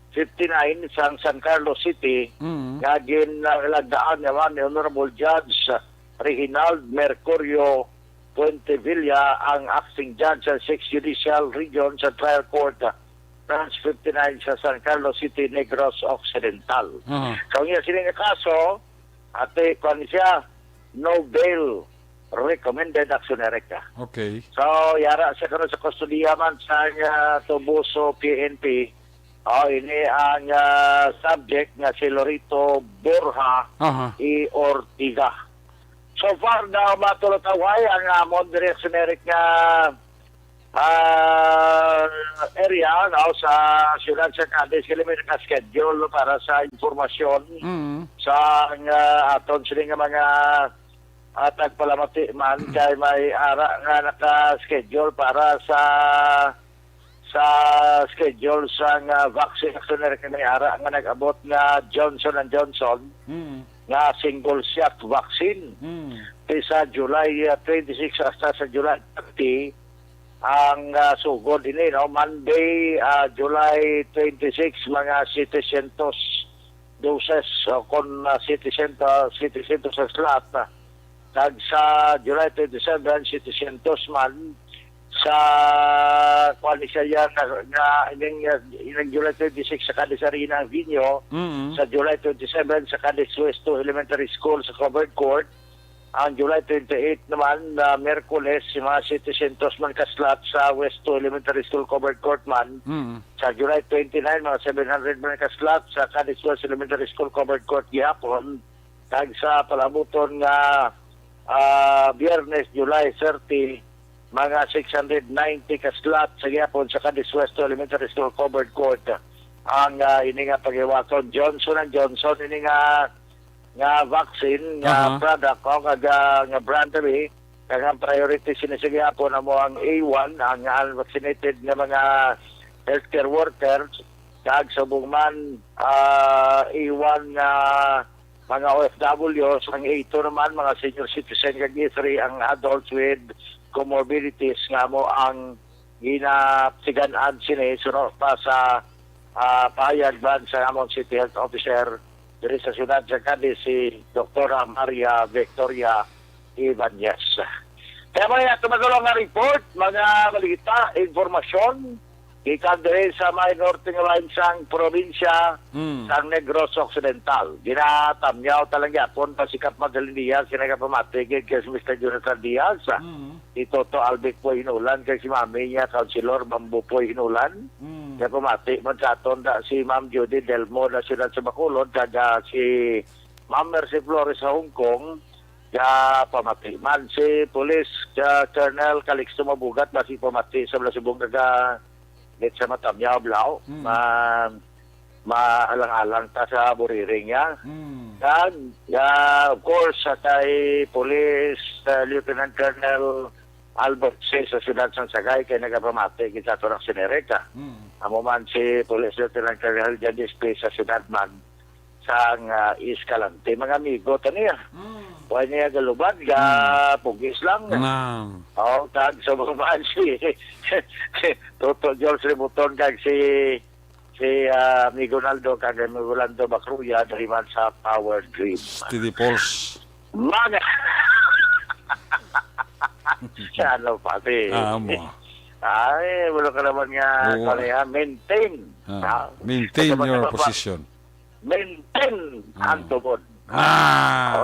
fifty-nine sang San Carlos City Mm. nga ginalagdaan naman ni Honorable Judge Reginald Mercurio Puentevilla, ang acting judge sa Sixth Judicial Region sa Trial Court, ah, Branch fifty-nine sa San Carlos City, Negros Occidental. Aha. Sa unya sini nga kaso, ate, kuan siya, no bail recommended, Aksyon Eric. Okay. So, yara siya karon sa kustodiya man sa ah, Toboso P N P. Oh, ini ang ah, subject nga si Lorito Borja Aha. y Ortiga. So far, daw matulotawhay ang amon diri, Aksyon Eric, nga ah, area, no, sa siyudad sa Cadiz, kini may naka-schedule para sa impormasyon Mm. sa nga aton sini nga mga ah, tagpalamati man kay may ara nga naka-schedule para sa sa schedule sa nga vaccine, actually, kay may ara nga nag-abot nga Johnson and Johnson Mm. nga single shot vaccine. Mm. Ti sa July ah, twenty-six hasta sa July thirty ang ah, sugod ini, no? Monday, ah, July twenty-six, mga setecentos doses, o kon, ah, setecientos, setecientos sa slot, ah, kag sa July twenty-seven, setecientos man sa, kuwan ni siya, nga, nga ining, ah, ining July twenty-six sa Cadiz Arena ang venue, Mm. sa July twenty-seven sa Cadiz West two Elementary School sa covered court, ang July twenty-eight naman, na Miyerkules, si mga setecientos man ka slot sa West two Elementary School covered court man. Mm. Sa July twenty-nine, mga seven hundred man ka slot sa Cadiz West Elementary School covered court gihapon. Kag sa palabuton nga, ah, Biyernes, July thirty, mga six hundred ninety ka slot sa gihapon sa Cadiz West Elementary School covered court ang, ah, ini nga paghiwaton. Johnson and Johnson, ini nga nga vaccine nga Aha. product o kag, ah, nga brand diri, kag ang priority sini sa gihapon amo ang A one, ang unvaccinated nga mga healthcare workers, kag subong man, ah, A one nga mga O F Ws, ang A two naman mga senior citizen, kag A three ang adults with comorbidities nga amo ang ginatigan-an sini suno pa sa, ah, pahayag man sa amon City Health Officer diri sa siyudad sa Cadiz, si Doktora Maria Victoria Ibanez. Kaya mga ato madulong nga report, mga balita, impormasyon, gikan diri sa may norte nga bahin sang probinsya Mm. sang Negros Occidental. Ginatamyaw talang yapon pa si Kap Madeline Diaz, kinagapamati kay si Mister Jonathan Diaz. Mm. Si Toto Albic Poy Hinulan, kag si mami niya, Councilor Bambo Poy Hinulan. Mm. Kaya pamati man sa aton da, si Ma'am Judy Delmo na siyudad sa Bacolod, kag, ah, si Ma'am Mercy Flores sa Hong Kong, kaya pamati man si Police, ah, Colonel Calixto Mabugat, basi pamati sa Blasubong, kag, ah, git sa Matamya, Oblao. Mm. Ma-, maalang-alang ta sa buriring niya. Mm. Kag, ah, of course, sa kay Police, ah, Lieutenant Colonel Albert C. sa siyudad sang Sagay, kay nagapamati kita to ng Sinereka. Mm. Amo man si Police Lieutenant Colonel Janice P. sa siyudad man sang, ah, Escalante. Mga amigo, ta niya. Mm. Buhay niya galubad, ga Mm. pugis lang. Naam. Oh, kag sa mga si Toto George Ributon, kag si, si, ah, Amigo Naldo, kag Amigo Lando Bacruya, diri man sa Power Grid. Steady Pulse. Mga Siya, ano, pati. Ah, amo. Ay, wala ka naman nga, Oo. Ano yan, maintain. Ah, Ha? maintain Basta your basta pa- position. Maintain Ah. ang tubod. Ah.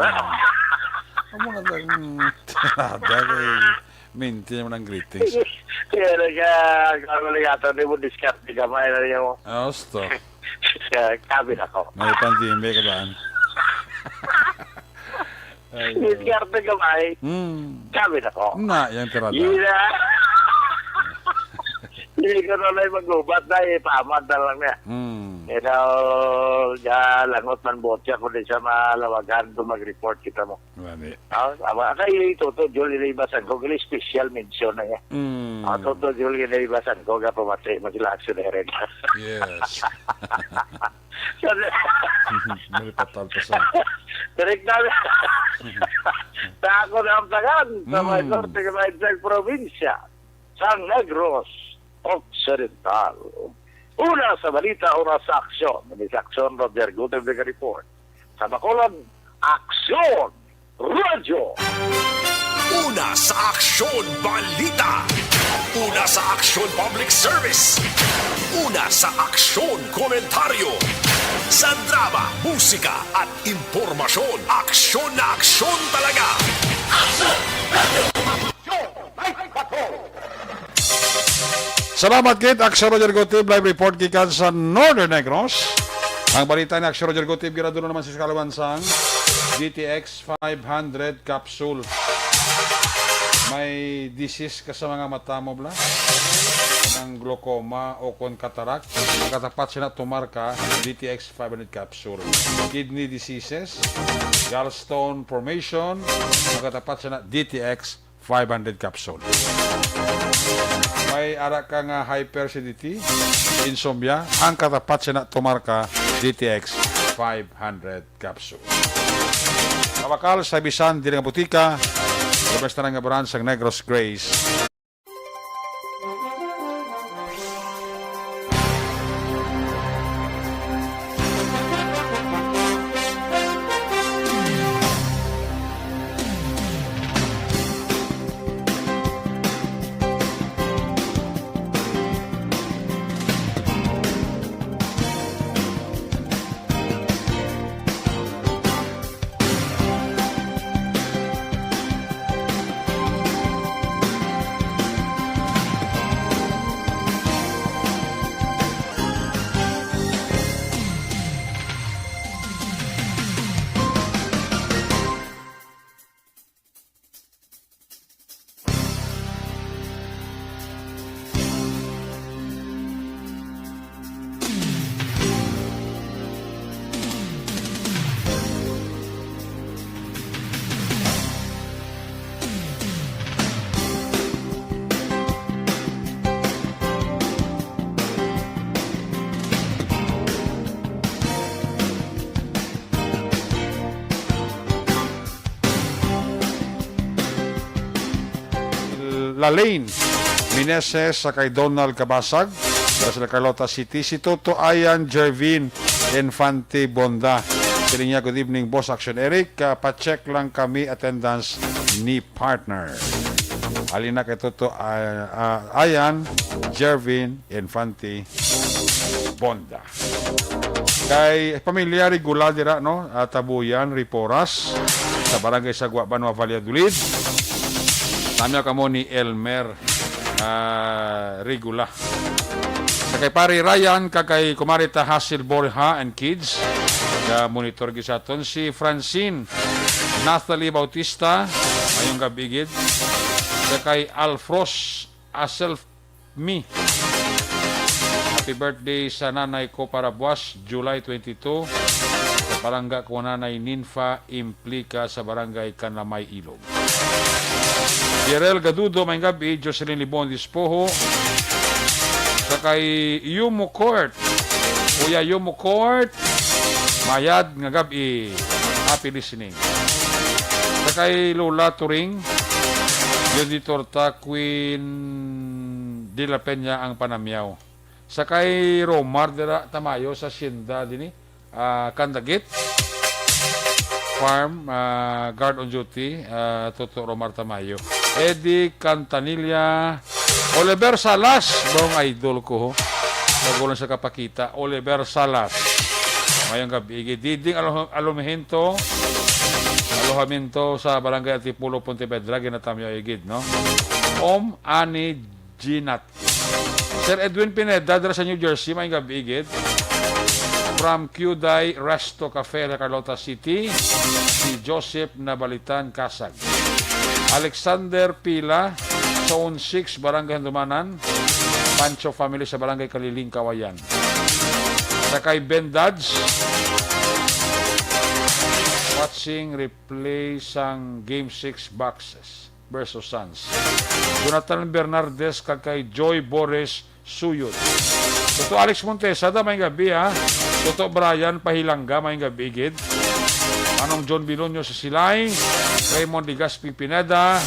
Amo na lang. Dali. Maintain mo ng greetings. Kaya na siya, ano na yata, di mo diskarte gamay na niya mo. Ah, gusto. Kaya, sabi na ko. May pandemic ka ba? Ay, Diskarte ka ba eh? Hmm. Sabi na ko. Na, yung tirada. Yun na. Hindi ko na lang mag-ubat na eh. Paamad na lang niya. Hmm. You know, ya, langot man botya ko din sa malawagan kung mag-report kita mo. Gani. Ah, tama. Kay Toto Jul, inibasan ko, gali special mention na niya. Hmm. Ah, Toto Jul, inibasan ko, kapamati, mag-relax na rin. Yes. Mali pa talpasan. Direct na. Sa ako na ang tagan, sa may Mm. norte nga may isang probinsya, sa Negros Occidental. Una sa balita, una sa aksyon. Ini sa aksyon, Roger Gutierrez, report. Sa Bacolod, aksyon! Radyo. Una sa aksyon, balita. Una sa aksyon, public service. Una sa aksyon, komentaryo. Sa drama, musika, at impormasyon, aksyon na aksyon talaga. Aksyon! Radyo Night Patrol! Salamat, Kit. Aksyon Roger Gutib, live report gikan sa Northern Negros. Ang balita ni Aksyon Roger Gutib, ginadulo naman sa kaluman sang D T X five hundred capsule. May disease ka sa mga mata mo, bla? Ng glaucoma o kon cataract. Makatapat siya na tumar ka, D T X five hundred capsule. Kidney diseases, gallstone formation, makatapat siya na D T X five hundred capsule. May ara ka nga hyperacidity, insomnia, ang katapat siya na tumar ka D T X five hundred capsule. Mabakal sa bisan dili nga butika, sa basta nga brand sang Negros Grace. Lalaine Meneses, sa kay Donald Cabasag, dira sa Carlota City, si Toto Ayan Jervin Infante Bonda. Siling niya, "Good evening, Boss Action Eric. Ah, pa-check lang kami attendance ni partner." Halin na kay Toto, ah, ah, Ayan Jervin Infante Bonda. Kay pamilya Regula dira, no? Ah, Tabuyan, Riporas, sa Barangay Sagwa, Banwa, Valladolid. Tama kamo ni Elmer, ah, Regula. Sa kay Pare Ryan, kag kay Kumare ta Hasil Borja and kids, ga-monitor gid sa aton si Francine Natalie Bautista, mayong gabi gid. Sa kay Alfros Aself Mi. Happy birthday sa nanay ko para buwas, July twenty-two, sa Palangga ko, Nanay Ninfa Implica, sa Barangay Kanamay, Ilog. Yerel Gadudo, may gabi. Jocelyn Libon Dispoho, sa kay Yumo Court. Kuya Yumo Court, mayad nga gabi. Happy listening. Sa kay Lola Turing, Yun di Torta, Queen de la Peña ang panamyaw. Sa kay Romar dira Tamayo sa Hacienda dini, ah, Candagit Farm, ah, guard on duty, ah, Toto Romar Tamayo. Eddie Cantanilla, Oliver Salas, bro, ang idol ko, ho. Bago lang sa kapakita, Oliver Salas. Mayong gabi, Iggy. Diding Alo-, Alojamiento, Alojamiento sa Barangay Antipolo, Pontevedra, ginatamyo, Iggy, no? Om Ani Ginat. Sir Edwin Pineda, dira sa New Jersey, may gabi, gid. From Kyudai Resto Cafe, La Carlota City, si Joseph Nabalitan Kasag. Alexander Pila, Zone six, Barangay Handumanan, Pancho family sa Barangay Kaliling, Kawayan. Sa kay Ben Dads, watching replay sang Game six Bucks versus Suns. Jonathan Bernardes kag kay Joy Boris Suyot. Toto Alex Montesa, da, may gabi, ha. Toto Brian Pahilangga, may gabi, gid. Manong John Bilonyo sa Silay, Raymond Legaspi Pineda.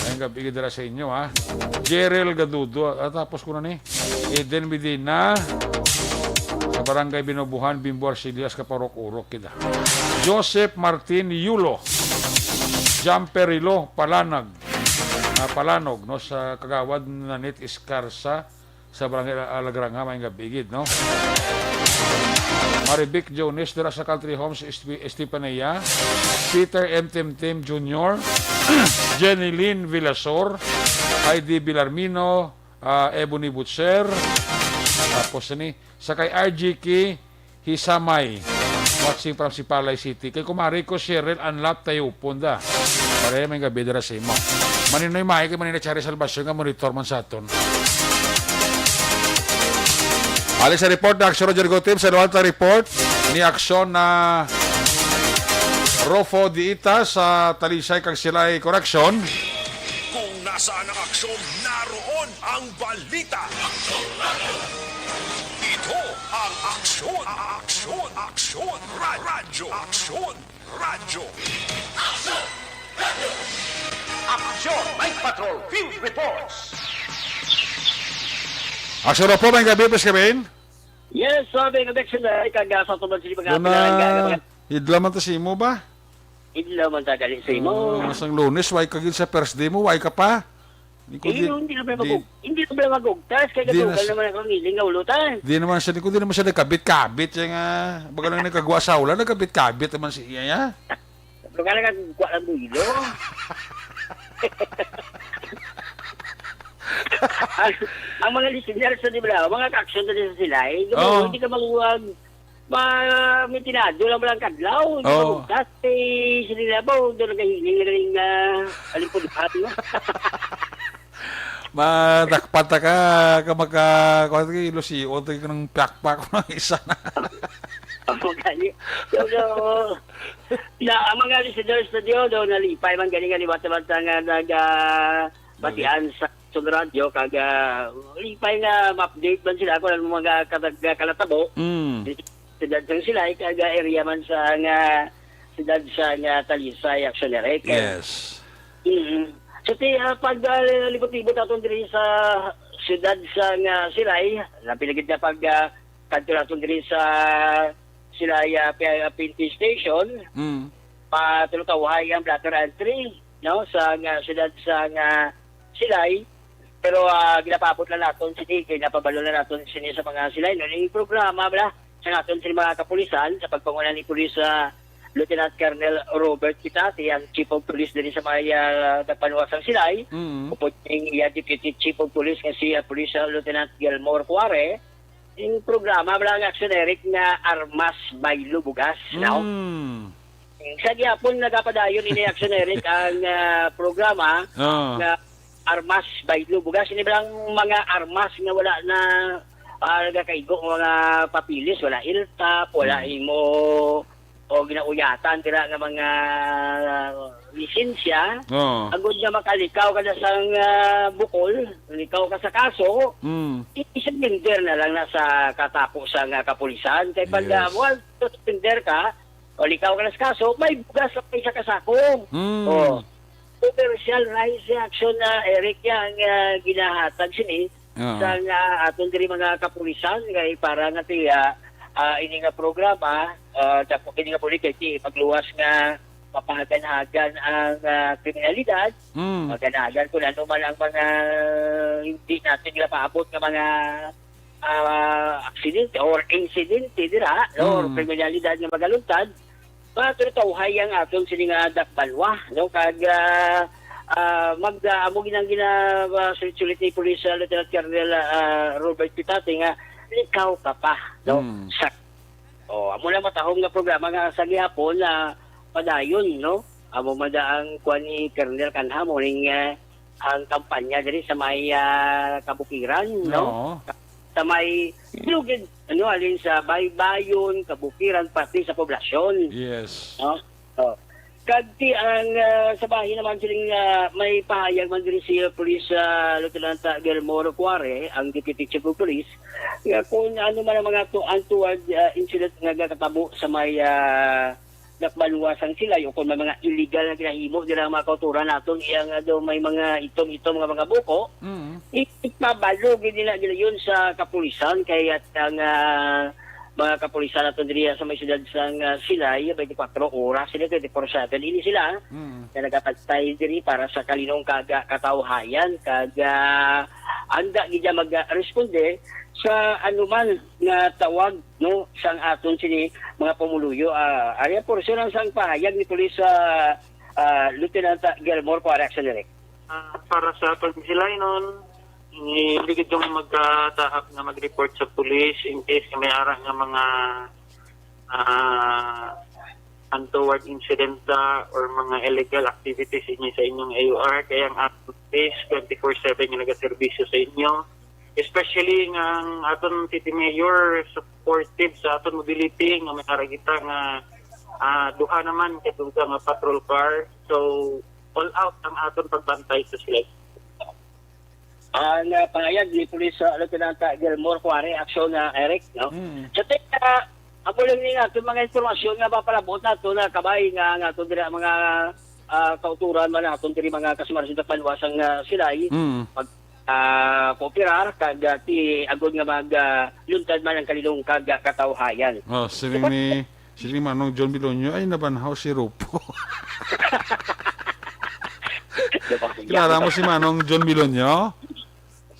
May gabi, gid, dira sa inyo, ha. Jerel Gadudo, ah, tapos ko na ni. Eden Medina, sa Barangay Binobuhan, Bimbo Arcillas, Kaparok-urok kita. Joseph Martin Yulo, Jumper Rilo, Palanag, ah, Palanog, no, sa Kagawad Nanit Escarza, sa Barangay Alagranga, may gabi, gid, no? Marivic Jones, dira sa Country Homes, Esp-, Estepania, Peter M. Timtim Junior, Jenny Lynn Villasor, Heidi Villarmino, ah, Ebony Butcher, tapos ni, sa kay R G K Hisamay, watching from Sipalay City. Kay kumari ko, Cheryl Anlap Tayupon da. Pare, may gabi dira sa imo. Maninoy May, kay Maninoy Chari Salvacion nga monitor man sa aton. Ali sa report na Action Roger Gotim, sa Lualta report ni Action na Rofo Diita sa Talisay kag Silay Correction. Kung nasaan ang aksyon, naroon ang balita. Ito ang Aksyon, Aksyon, Aksyon, Ra-, Radyo, Aksyon, Radyo. Aksyon Night Patrol Field Reports. Aksyon na po, may gabi, Pres Kevin. Yes, sabi ng Aksyon na, ikaw nga sa tubag sa mga Doon na, pinalangga, mga idla man to sa imo ba? Idla man ta gali sa imo. Ah, sang Lunes, way ka gid sa first day mo, way ka pa? Di ko Eh, di, hindi na pala di, mag-, hindi na pala mag-ugtas, kaya di na gadugal s-, naman ako ng iling nga ulo, ta. Di naman siya, di ko, di naman siya nagkabit-kabit, siya nga, baga lang nagkagwa sa ulan, nagkabit-kabit naman siya, ya. Pero ka lang ang kuha ng builo. Ang, ang mga listeners, di ba, mga ka-action na din sila, eh. Oo. Hindi ka maluwag. Ma-, may tinado lang, walang kadlaw. Oo. Kasi sila ba, doon nagkahiling na galing, ah, alimpun-an, no? Madakpan ta ka, ka maka-, kuwan ka, ilusion ta ka ng pakpak ng isa na. Ang gani. So, so, na, ang mga listeners na diyo, do, nalipay man gani nga liwat naman sa nga nag, ah, batian sa Sun Radio, kag, ah, lipay nga ma-update man sila kung ano mga katag-, kalatabo. Mm. Siyudad sang Silay, kag, ah, area man sa nga siyudad sa nga Talisay, Action Eric. Yes. Mm. So, ti, ah, pag, ah, libot-libot naton diri sa siyudad sang, ah, Silay, labi na gid na pag, ah, kadto naton diri sa Silay, ah, P-, ah, P N P Station, Mm. patulutawhay ang blotter entry, no, sa, ah, siyudad sang, ah, Silay. Pero, ah, ginapaabot lang naton sini, kay napabalo lang naton sini sa mga Silay, no, ning programa, bala, sa naton sini mga kapulisan, sa pagpanguna ni Pulis, ah, Lieutenant Colonel Robert Kitati, ang Chief of Police diri sa may, ah, Tagpanuwasang Silay, Mm. upod ning iya Deputy Chief of Police nga si, ah, Police, ah, Lieutenant Gilmore Cuare, ing programa bala nga aksyon, Eric, nga Armas Baylo Bugas, no? Mm. Sa gihapon nagapadayon ini aksyon, Eric, ang, ah, programa Ah. nga Armas Baylo Bugas. Ini bala ang mga armas nga wala na, ah, nagakaigo, mga papilis, wala iltap, wala Mm. imo o ginauyatan dira nga mga lisensya, Oo. agod nga makalikaw ka na sang, ah, bukol, likaw ka sa kaso, Mm. i-, i-surrender na lang na sa katapo sang, ah, kapulisan. Kay pag, ah, Yes. mo, surrender ka, o likaw ka na sa kaso, may bugas ka pa isa ka sako. Mm. Oh. Commercial rice action na, Eric, ya ang, ah, ginahatag sini Oo. sang, ah, aton diri mga kapulisan kay para nga tiya, ah, ini nga programa, ah, dako ini nga bulig kay ti magluwas nga mapahagan-hagan ang, ah, kriminalidad, Mm. mahagan-hagan kung ano man ang mga hindi natin nila paabot nga mga, ah, aksidente or insidente dira, no, or Mm. kriminalidad nga magaluntad, matutawhay ang aton sini nga dakbalwa, no, kag, ah, ah, mag, ah, amo ginang gina, ah, sulit-sulit ni Police, ah, Lieutenant Colonel, ah, Robert Pitate nga likaw ka pa, no, Mm. sa Oh, amo lang matahom nga programa nga sa gihapon na padayon, no? Amo man da ang kuwan ni Colonel Canha, mo ning, eh, ang kampanya diri sa may, ah, Kabukiran, no? Oo. Sa may lugid, ano, alin sa Baybayon, Kabukiran, pati sa poblasyon. Yes. No? Oh. Kag ti ang, ah, sa bahin naman siling, ah, may pahayag man diri si Police, ah, Lieutenant, ah, Guillermo Rocuare, ang Deputy Chief of Police, nga kung ano man ang mga tu-, untoward, ah, incident nga nagakatabo sa may, ah, dakbanuwa sang Silay o kung may mga illegal nga ginahimo dira ang mga kauturan naton, iya nga daw may mga itom-itom nga mga buko, Mm. i-, ipabalo gid nila nila yun sa kapulisan, kay at ang, ah, mga kapulisan naton diri sa may siyudad sang, ah, Silay, twenty-four oras sila, twenty-four seven ini sila, Mm. nga nagapantay diri para sa kalinong kag katawhayan, kag, ah, handa gid siya mag-responde sa anuman nga tawag, no, sang aton sini mga pumuluyo. Ah, ari ang porsyon sang pahayag ni Pulis, ah, ah, Lieutenant Guillermo Cuara, Action Direct. Ah, para sa aton Silay nun, hindi gid yung magkatahap nga mag-report sa pulis in case nga may ara nga mga, ah, untoward incident da or mga illegal activities inyo sa inyong A U R. Kaya ang aton police twenty-four seven nga nagaserbisyo sa inyo. Especially nga ang aton city mayor supportive sa aton mobility nga may ara kita nga, ah, duha naman ka duga nga patrol car. So, all out ang aton pagbantay sa sila. Ang, ah, pangayag ni Police, ah, Lieutenant, ah, Gilmore Cuare, aksyon na, Eric, no? Mm. Sa tek-, ah, amo lang ni nga, itong mga impormasyon nga mapalabot nato na kabay nga, nga ato dira mga, ah, kauturan man nato diri mga kasumar sa Panwasang, ah, Silay, Mm. pag, ah, kooperar, kag, ah, ti agod nga mag, ah, luntad man ang kalilong kag, ah, katawhayan. Oh, siling ni, siling Manong John Bilonyo, ay, nabanhaw si Rupo. Kilala mo si Manong John Bilonyo?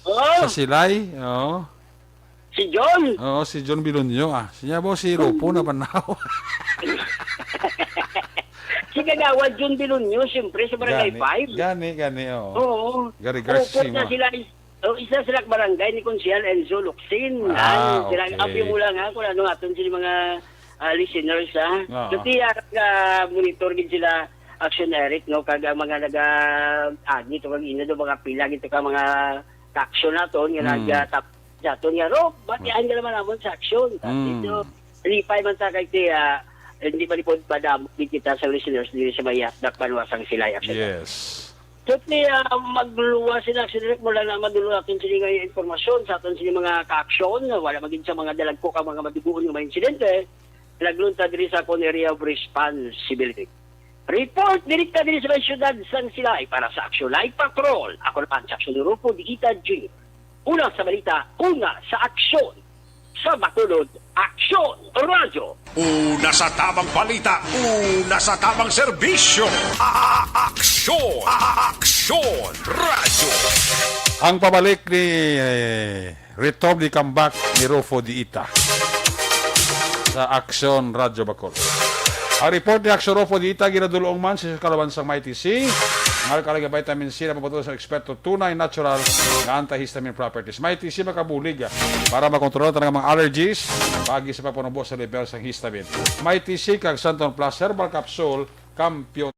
Oo. Sa Silay? Oo. Si John? Oo, si John Bilonyo, ah. Siya ba si Rupo na panaw? Si Kagawad John Bilonyo, siyempre, sa Barangay Gani, five. Gani, gani, oo. Oo. Gari Rupo Garcia na mo. Sila, oh, isa sila ka barangay ni Konsehal Enzo Locsin. Ah, Ay, sila, okay. Apyo mo lang, ha, kung ano aton sila mga, ah, listeners, ha. Oo. Kasi, ah, monitor din sila, Action Eric, no? Kag ang mga naga-, agi to kag ina do, mga pila gito ka mga ka-action naton, nga Mm. nag-, ah, tap-, naton nga, "Rob, batian ka naman namon sa action." Tapos Mm. ito, lipay man ta kay ti, ah, hindi man ipon padamo di kita sa listeners diri sa may Dakbanuasang Silay Action. Yes. So, ti, ah, magluwas sila, Action Eric, mula na madulo natin sila nga impormasyon sa aton sila mga ka-action, wala magin sa mga dalagko ka mga maduguon nga mga insidente, naglunta diri sa akon area of responsibility. Report direkta diri sa may siyudad sang Silay para sa Aksyon Live Patrol. Ako naman sa Aksyon Rufo Diita Junior. Una sa balita, una sa aksyon. Sa Bacolod, Aksyon Radyo. Una sa tamang balita, una sa tamang serbisyo. A-, a-, Aksyon, a-, a-, Aksyon Radyo. Ang pabalik ni, eh, Return the Comeback ni Rufo Diita sa Aksyon Radyo Bacolod. Ang report ni Aksyon Rufo Diita ginadulong man sa kalaban sang Mighty C. Ang alkaline nga vitamin C na mapatuloy sa eksperto, tunay natural nga antihistamine properties. Mighty C makabulig, ah, para makontrol ang mga allergies, pagi sa pagpanubo sa level sang histamine. Mighty C kag Santon Plus Herbal Capsule, kampiyon.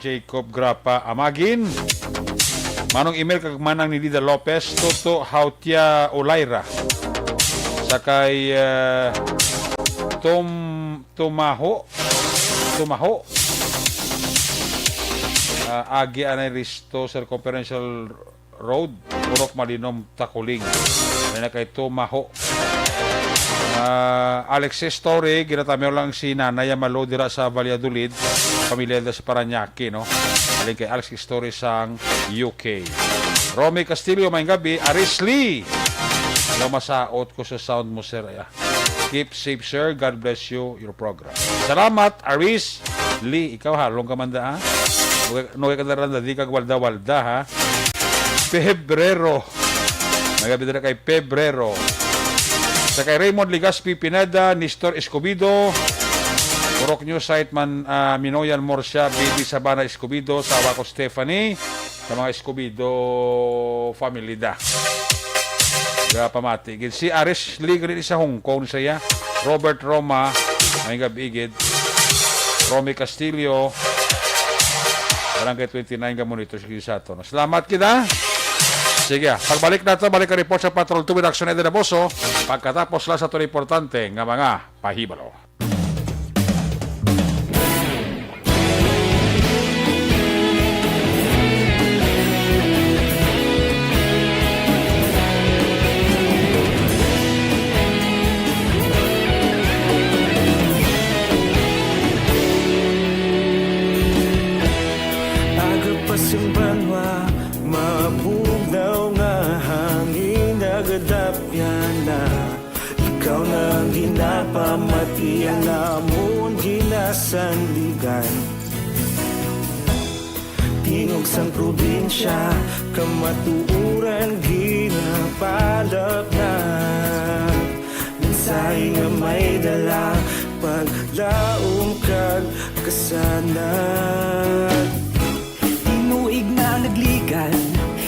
Jacob Grapa Amagin, Manong Emil kag Manang Nilida Lopez, Toto Hautia Olayra, sa kay, eh, Tom Tumaho, Tumaho. Ah, agi anay Risto Circumferential Road, Purok Malinom, Takuling. Ano na kay Tumaho? Ah, Alexis Story, ginatamiw lang si Nanay Amalo dira sa Valladolid. Pamilya nila sa Parañaque, no? Aling kay Alex Story sang U K. Romy Castillo, maayong gabi. Aris Lee, hello, masaot ko sa sound mo, sir. Ay, ah. Keep safe, sir. God bless you, your program. Salamat, Aris Lee. Ikaw, halong ka man da, ha? Nugay, nugay ka na rin, di ka walda-walda, ha? Pebrero. Nagabi na kay Pebrero. Sa kay Raymond Legaspi Pineda, Nestor Escobido, Purok News Site man, ah, Minoyan Morsia, Baby Sabana Escobido, tawa ko Stephanie, sa mga Escobido family da. Ga pamati gid si Aris Lee, gani sa Hong Kong siya. Robert Roma, may gab-i gid. Romy Castillo, Barangay twenty-nine ka monitor sa aton. Salamat kita. Sige, ah. Pagbalik nato, balik ang report sa Patrol Two with Action Eddie Naboso. Pagkatapos lang sa aton importante nga mga pahibalo. Aga pa sing banwa, mabugnaw nga hangin, nagadapyan na. Ikaw na ang ginapamati, ang amon ginasandigan. Tingog sang probinsya, kamatuoran ginapalapnag. Mensahe nga may dala, paglaom kag kasanag. Tinuig na nagligan,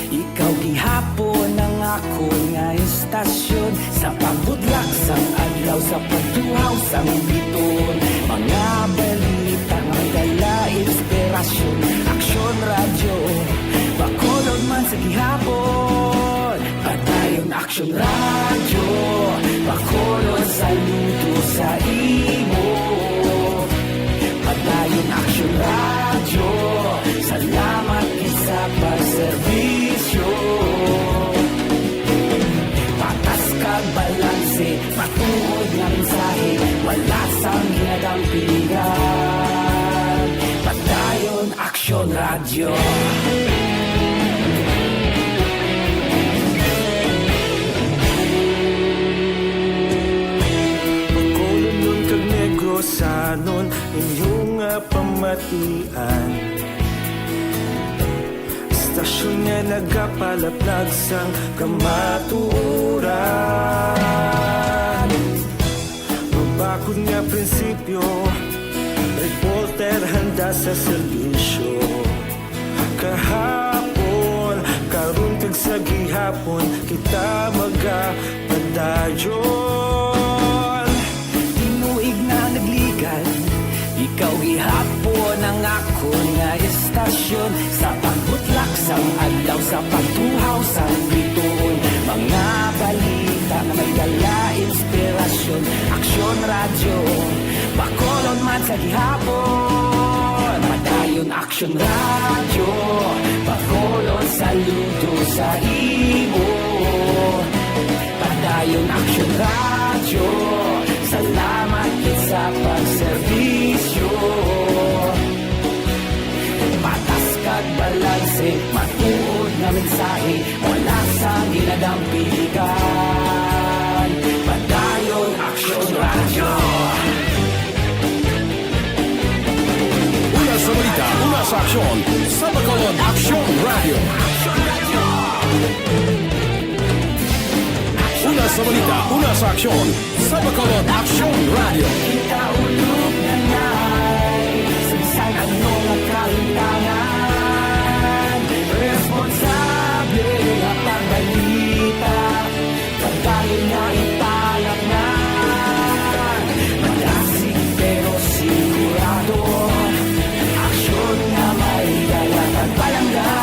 ikaw gihapon ang akon nga istasyon. Sa pagbudlak sang adlaw, sa pagtuhaw sang biton, mga balita nga dala inspirasyon. Aksyon Radyo, Bacolod man sa gihapon. Padayon Aksyon Radyo, Bacolod, saludo sa imo. Padayon Aksyon Radyo, salamat gid sa pagserbisyo. Patas kag balanse, matuod nga mensahe, wala sang ginadampigan. Padayon Aksyon Radyo. Bacolodnon kag Negrosanon, inyo nga pamatian. Istasyon nga nagapalaplag sang kamatuoran. Mabakod nga prinsipyo, reporter handa sa serbisyo. Kahapon, karon, kag Sa gihapon kita magapadayon. Tinuig na nagligad, ikaw gihapon ang akon nga estasyon. Sa pagbutlak sang adlaw, sa pagtuhaw sang bituon, mga balita nga may dala inspirasyon. Aksyon Radyo, Bacolod man sa gihapon. Padayon Aksyon Radyo, Bacolod, saludo sa imo. Padayon Aksyon Radyo, salamat gid sa pagserbisyo. Patas kag balanse, matuod nga mensahe, wala sang ginadampigan. Padayon Aksyon Radyo. Una sa balita, una sa aksyon, sa Bacolod Aksyon Radyo. Una sa balita, una sa aksyon, sa Bacolod Aksyon Radyo. Kita ulog na nay, saysay ano nga kahintangan, responsable nga pagbalita. Padayon nga ipalatnan, madasig pero sigurado, aksyon nga may dala kag palangga.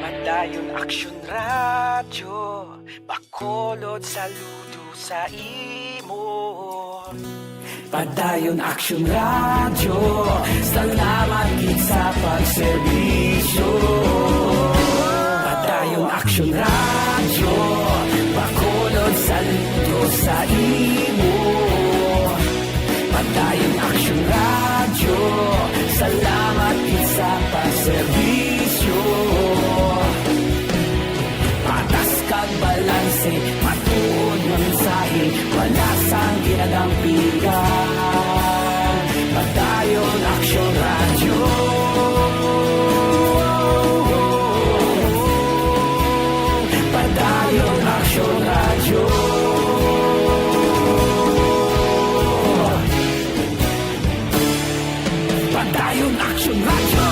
Padayon Aksyon Radyo, Bacolod, saludo sa imo. Padayon Aksyon Radyo, salamat gid sa pagserbisyo. Padayon Aksyon Radyo, Bacolod, saludo sa imo. Padayon Aksyon Radyo, salamat gid sa pagserbisyo. Patas kag balanse, matuod nga mensahe, wala sang ginadampigan. Padayon Aksyon Radyo. Padayon Aksyon Radyo. Padayon Aksyon Radyo.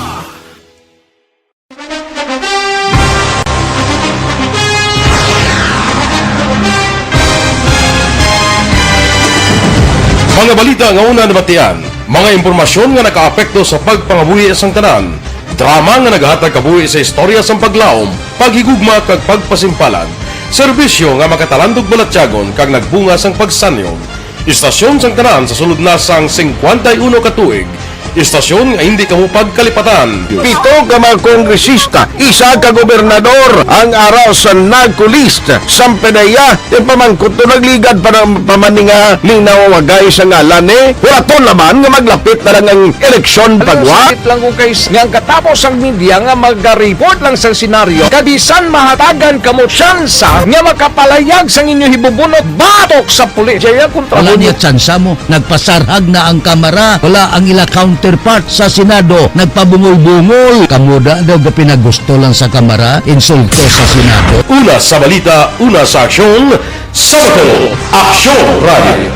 Mga balita nga una nabatian, mga impormasyon nga nakaapekto sa pagpangabuhi sang tanan, drama nga nagahatag kabuhi sa istorya sang paglaom, paghigugma kag pagpasimpalan, serbisyo nga makatalandog balatyagon kag nagbunga sang pagsanyog. Istasyon sang tanan sa sulod na sang singkwenta y uno ka tuig. Istasyon nga hindi kamo pagkalipatan. Pito ka mga kongresista, isa ka gobernador ang ara sa NAGCO list. Sampanaya, ipamangkot to nagligad pa ng pamaninga ning nawawagay sa ngalan ni Horaton Laban nga maglapit na lang ang eleksyon pagwa. Sakit lang ko kay s-, nga ang katapos ang media nga magariport lang sa senaryo, kabisan mahatagan kamo tsansa nga makapalayag sang inyo hibubunot batok sa pulis. Jaya kontra Wala niya tsansa mo. Nagpasarhag na ang Kamara. Wala ang ila counterpart sa Senado. Nagpabungol-bungol. Kamo da daw ga pinagusto lang sa Kamara. Insulto sa Senado. Una sa balita, una sa aksyon, sa Bacolod Aksyon Radio.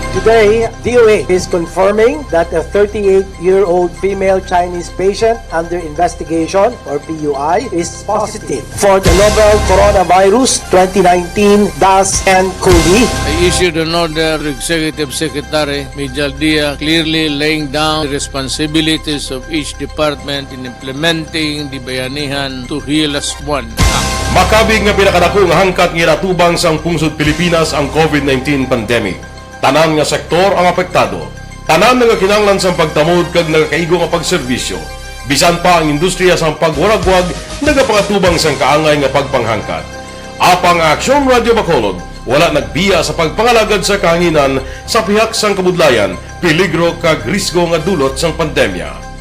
Today, D O A is confirming that a thirty-eight-year-old female Chinese patient under investigation, or P U I, is positive for the novel coronavirus twenty nineteen dash nCoV. I issued an order to Executive Secretary Mijal Dia, clearly laying down the responsibilities of each department in implementing the Bayanihan to Heal Us One Act. Makabig nga pinakadako nga hangkat nga ginatubang sang pungsod Pilipinas ang COVID nineteen pandemic. Tanan nga sektor ang apektado. Tanan nagakinahanglan sang pagtamod kag nagakaigo nga pagserbisyo. Bisan pa ang industriya sang pagwaragwag nagapangatubang sang kaangay nga pagpanghangkat. Apang ang Aksyon Radio Bacolod wala nagbiya sa pagpangalagad sa kahanginan sa pihak sang kabudlayan, peligro kag risgo nga dulot sang pandemya.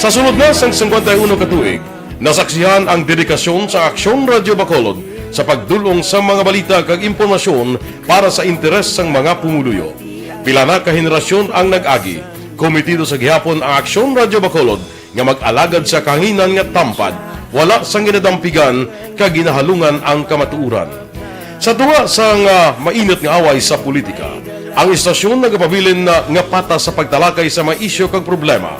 Sa sulod na sang singkwenta y uno ka tuig, nasaksihan ang dedikasyon sa Aksyon Radio Bacolod sa pagdul-ong sa mga balita kag impormasyon para sa interes sang mga pumuluyo. Pila na ka henerasyon ang nag-agi. Kometido sa gihapon ang Aksyon Radyo Bacolod nga mag-alagad sa kahanginan nga tampad, wala sang ginadampigan kag ginahalungan ang kamatuoran. Sa tunga sang, ah, mainit nga away sa politika, ang istasyon nagapabilin na nga patas sa pagtalakay sa mga isyu kag problema.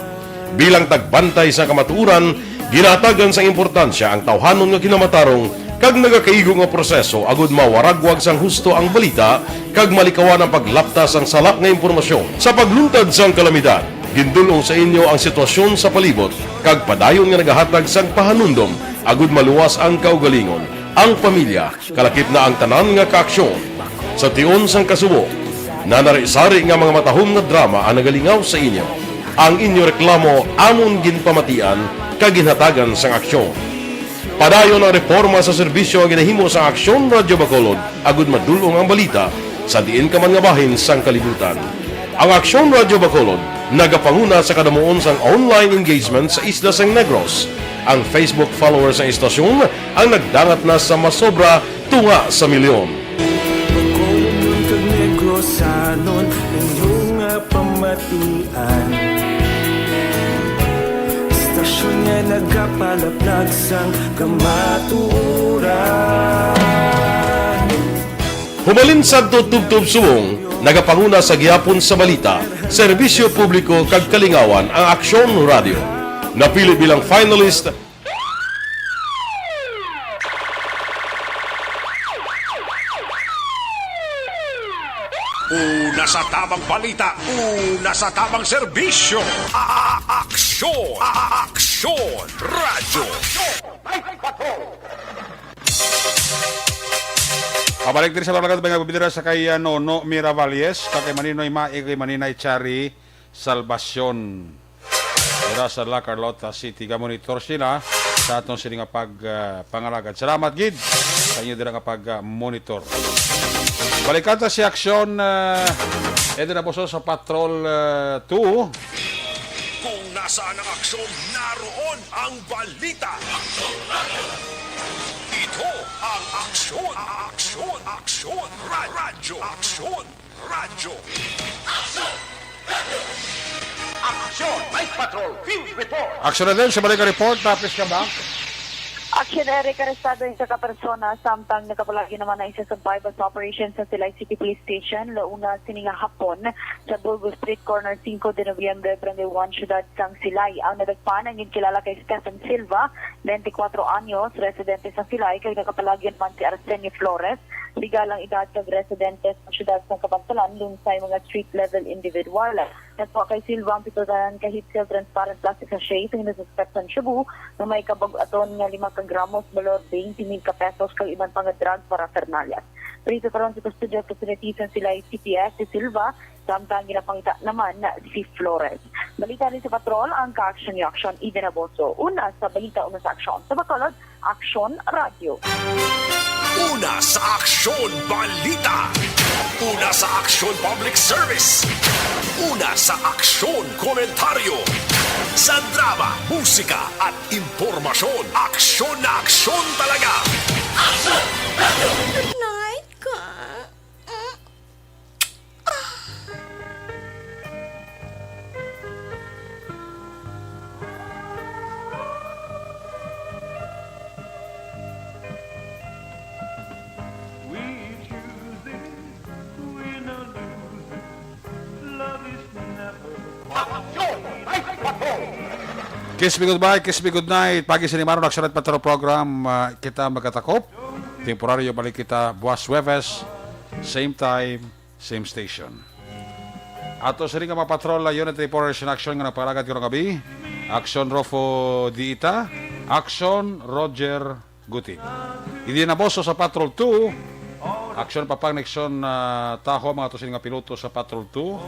Bilang tagbantay sa kamatuoran, ginahatagan sang importansya ang tawhanon nga kinamatarong kag nagakaigo nga proseso agud mawaragwag sang husto ang balita kag malikawan ang paglapta sang sala nga impormasyon. Sa pagluntad sang kalamidad, gindul-ong sa inyo ang sitwasyon sa palibot kag padayon nga nagahatag sang pahanumdom agud maluwas ang kaugalingon, ang pamilya, kalakip na ang tanan nga kaaksyon. Sa tion sang kasubo, nanari-sari nga mga matahom nga drama ang nagalingaw sa inyo. Ang inyo reklamo amon ginpamatian kag ginhatagan sang aksyon. Padayon ang reforma sa serbisyo nga ginahimo sang Aksyon Radyo Bacolod agud madul-ong ang balita sa diin ka man nga bahin sang kalibutan. Ang Aksyon Radyo Bacolod nagapanguna sa kadamuon sang online engagement sa isla sang Negros. Ang Facebook followers sang istasyon ang nagdangat na sa masobra tunga sa milyon. Bacolodnon kag Negrosanon, inyo nga pamatian. Istasyon nga nagapalaplag sang kamatuoran. Humalin sadto tubtob subong, nagapanguna sa gihapon sa balita, serbisyo publiko kag kalingawan ang Aksyon Radyo. Napili bilang finalist. Una sa tamang balita, una sa tamang serbisyo. A-, a-, aksyon, a-, a-, aksyon, radyo. Pabalik diri sa mga mga bibidira sa kay, ah, Nono Miravalles, kag kay Maninoy Mai, kay Maninay Chari Salvacion. Dira sa La Carlota City, gamonitor sila sa aton sini nga pag, ah, pangalagad. Salamat gid sa inyo dira nga pag, ah, monitor. Balikan ta si Aksyon, ah, Eden Abuso sa Patrol, ah, two. Kung nasaan ang aksyon, naroon ang balita. Ito ang Aksyon, Aksyon, Aksyon, Ra-, Radyo, Aksyon, Radyo. Aksyon! Night Patrol Field Report! Aksyon na din sa balik report, tapos ka ba? Aksyon, Eric, arestado ang isa ka persona, samtang nagapalagi naman ang isa sa buy-bust operation sa Silay City Police Station, launa sini nga hapon, sa Burgos Street, corner Cinco de Noviembre, Barangay one, Siyudad sang Silay. Ang nadagpan ang ginkilala kay Stephen Silva, twenty-four anyos, residente sa Silay, kag nagapalagi naman si Arsenio Flores, legal ang edad kag residente sa siyudad sang Kabantalan, lunsay mga street-level individual. Nakuha kay Silva ang pito tanan ka heat-sealed transparent plastic sachet sa ginasuspek sang shabu nga may kabag-aton nga lima ka gramos, balor twenty mil ka pesos, kag iban pa nga drug paraphernalia. Priso karon sa custodial facility sang Silay C P S si Silva, samtang ginapangita naman na si Flores. Balita ni sa Patrol, ang kaaksyon ni Aksyon Eden Abuso. Una sa balita, una sa aksyon. Sa Bacolod, Aksyon Radyo. Una sa aksyon, balita. Una sa aksyon, public service. Una sa aksyon, komentaryo. Sa drama, musika, at impormasyon, aksyon na aksyon talaga. Good night, ka. We choose it, we no lose it. Love is never. Kiss me goodbye, kiss me goodnight. Pagi sini maron, Aksyon Night Patrol Program, ah, kita magkatakop. Temporaryo, balik kita buwas Huwebes, same time, same station. Ato sini nga mga patrol, ah, unit reporters in action nga nagpalagad karong gabi. Aksyon Rofo Diita, Aksyon Roger Guti. Eden Abuso sa Patrol two. Aksyon Papang Nixon, ah, Taho, mga ato sini nga piloto sa Patrol two.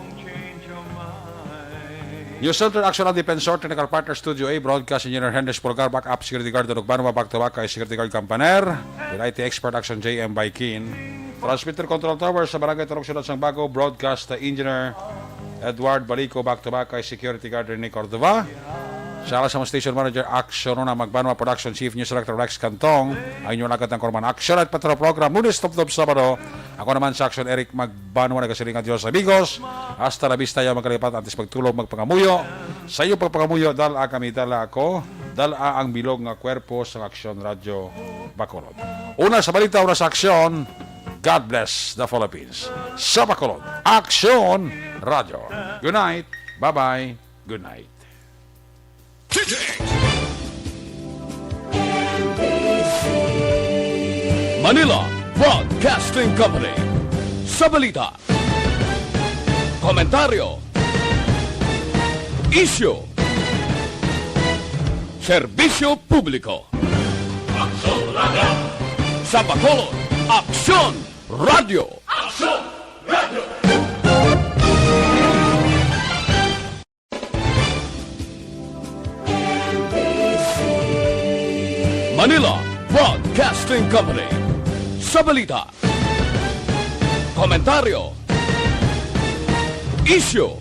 News Center, Aksyon Defensor, Technical Partner, Studio A, Broadcast Engineer Henry Polgar, Backup Security Guard Donog Banwa, Back to Back kay Security Guard Kampaner, with I T Expert, Aksyon J M Baikin. Transmitter Control Tower sa Barangay Turok, Siyudad sang Bago, Broadcast Engineer Edward Balico, Back to Back kay Security Guard Rene Cordova. Sa alas sa station manager, Action Rona Magbanwa, production chief, news director Rex Cantong, ang inyong alagad ng Korman. Action at Patrol Program, Lunes, Tubtob, Sabado. Ako naman sa Action, Eric Magbanwa, nagasiling, "Adios, amigos. Hasta la vista, yaw magkalipat, antes magtulog, magpangamuyo. Sa iyo pagpangamuyo, dala kami, dala ako, dala ang bilog nga kwerpo sa Action Radyo Bacolod." Una sa balita, una sa aksyon, God bless the Philippines. Sa Bacolod, Action Radyo. Good night. Bye-bye. Good night. Manila Broadcasting Company. Sa balita, komentaryo, isyu, serbisyo publiko. Aksyon Radyo. Sa Bacolod, Aksyon Radyo. Aksyon Radyo. Manila Broadcasting Company. Sa balita, komentaryo, isyu,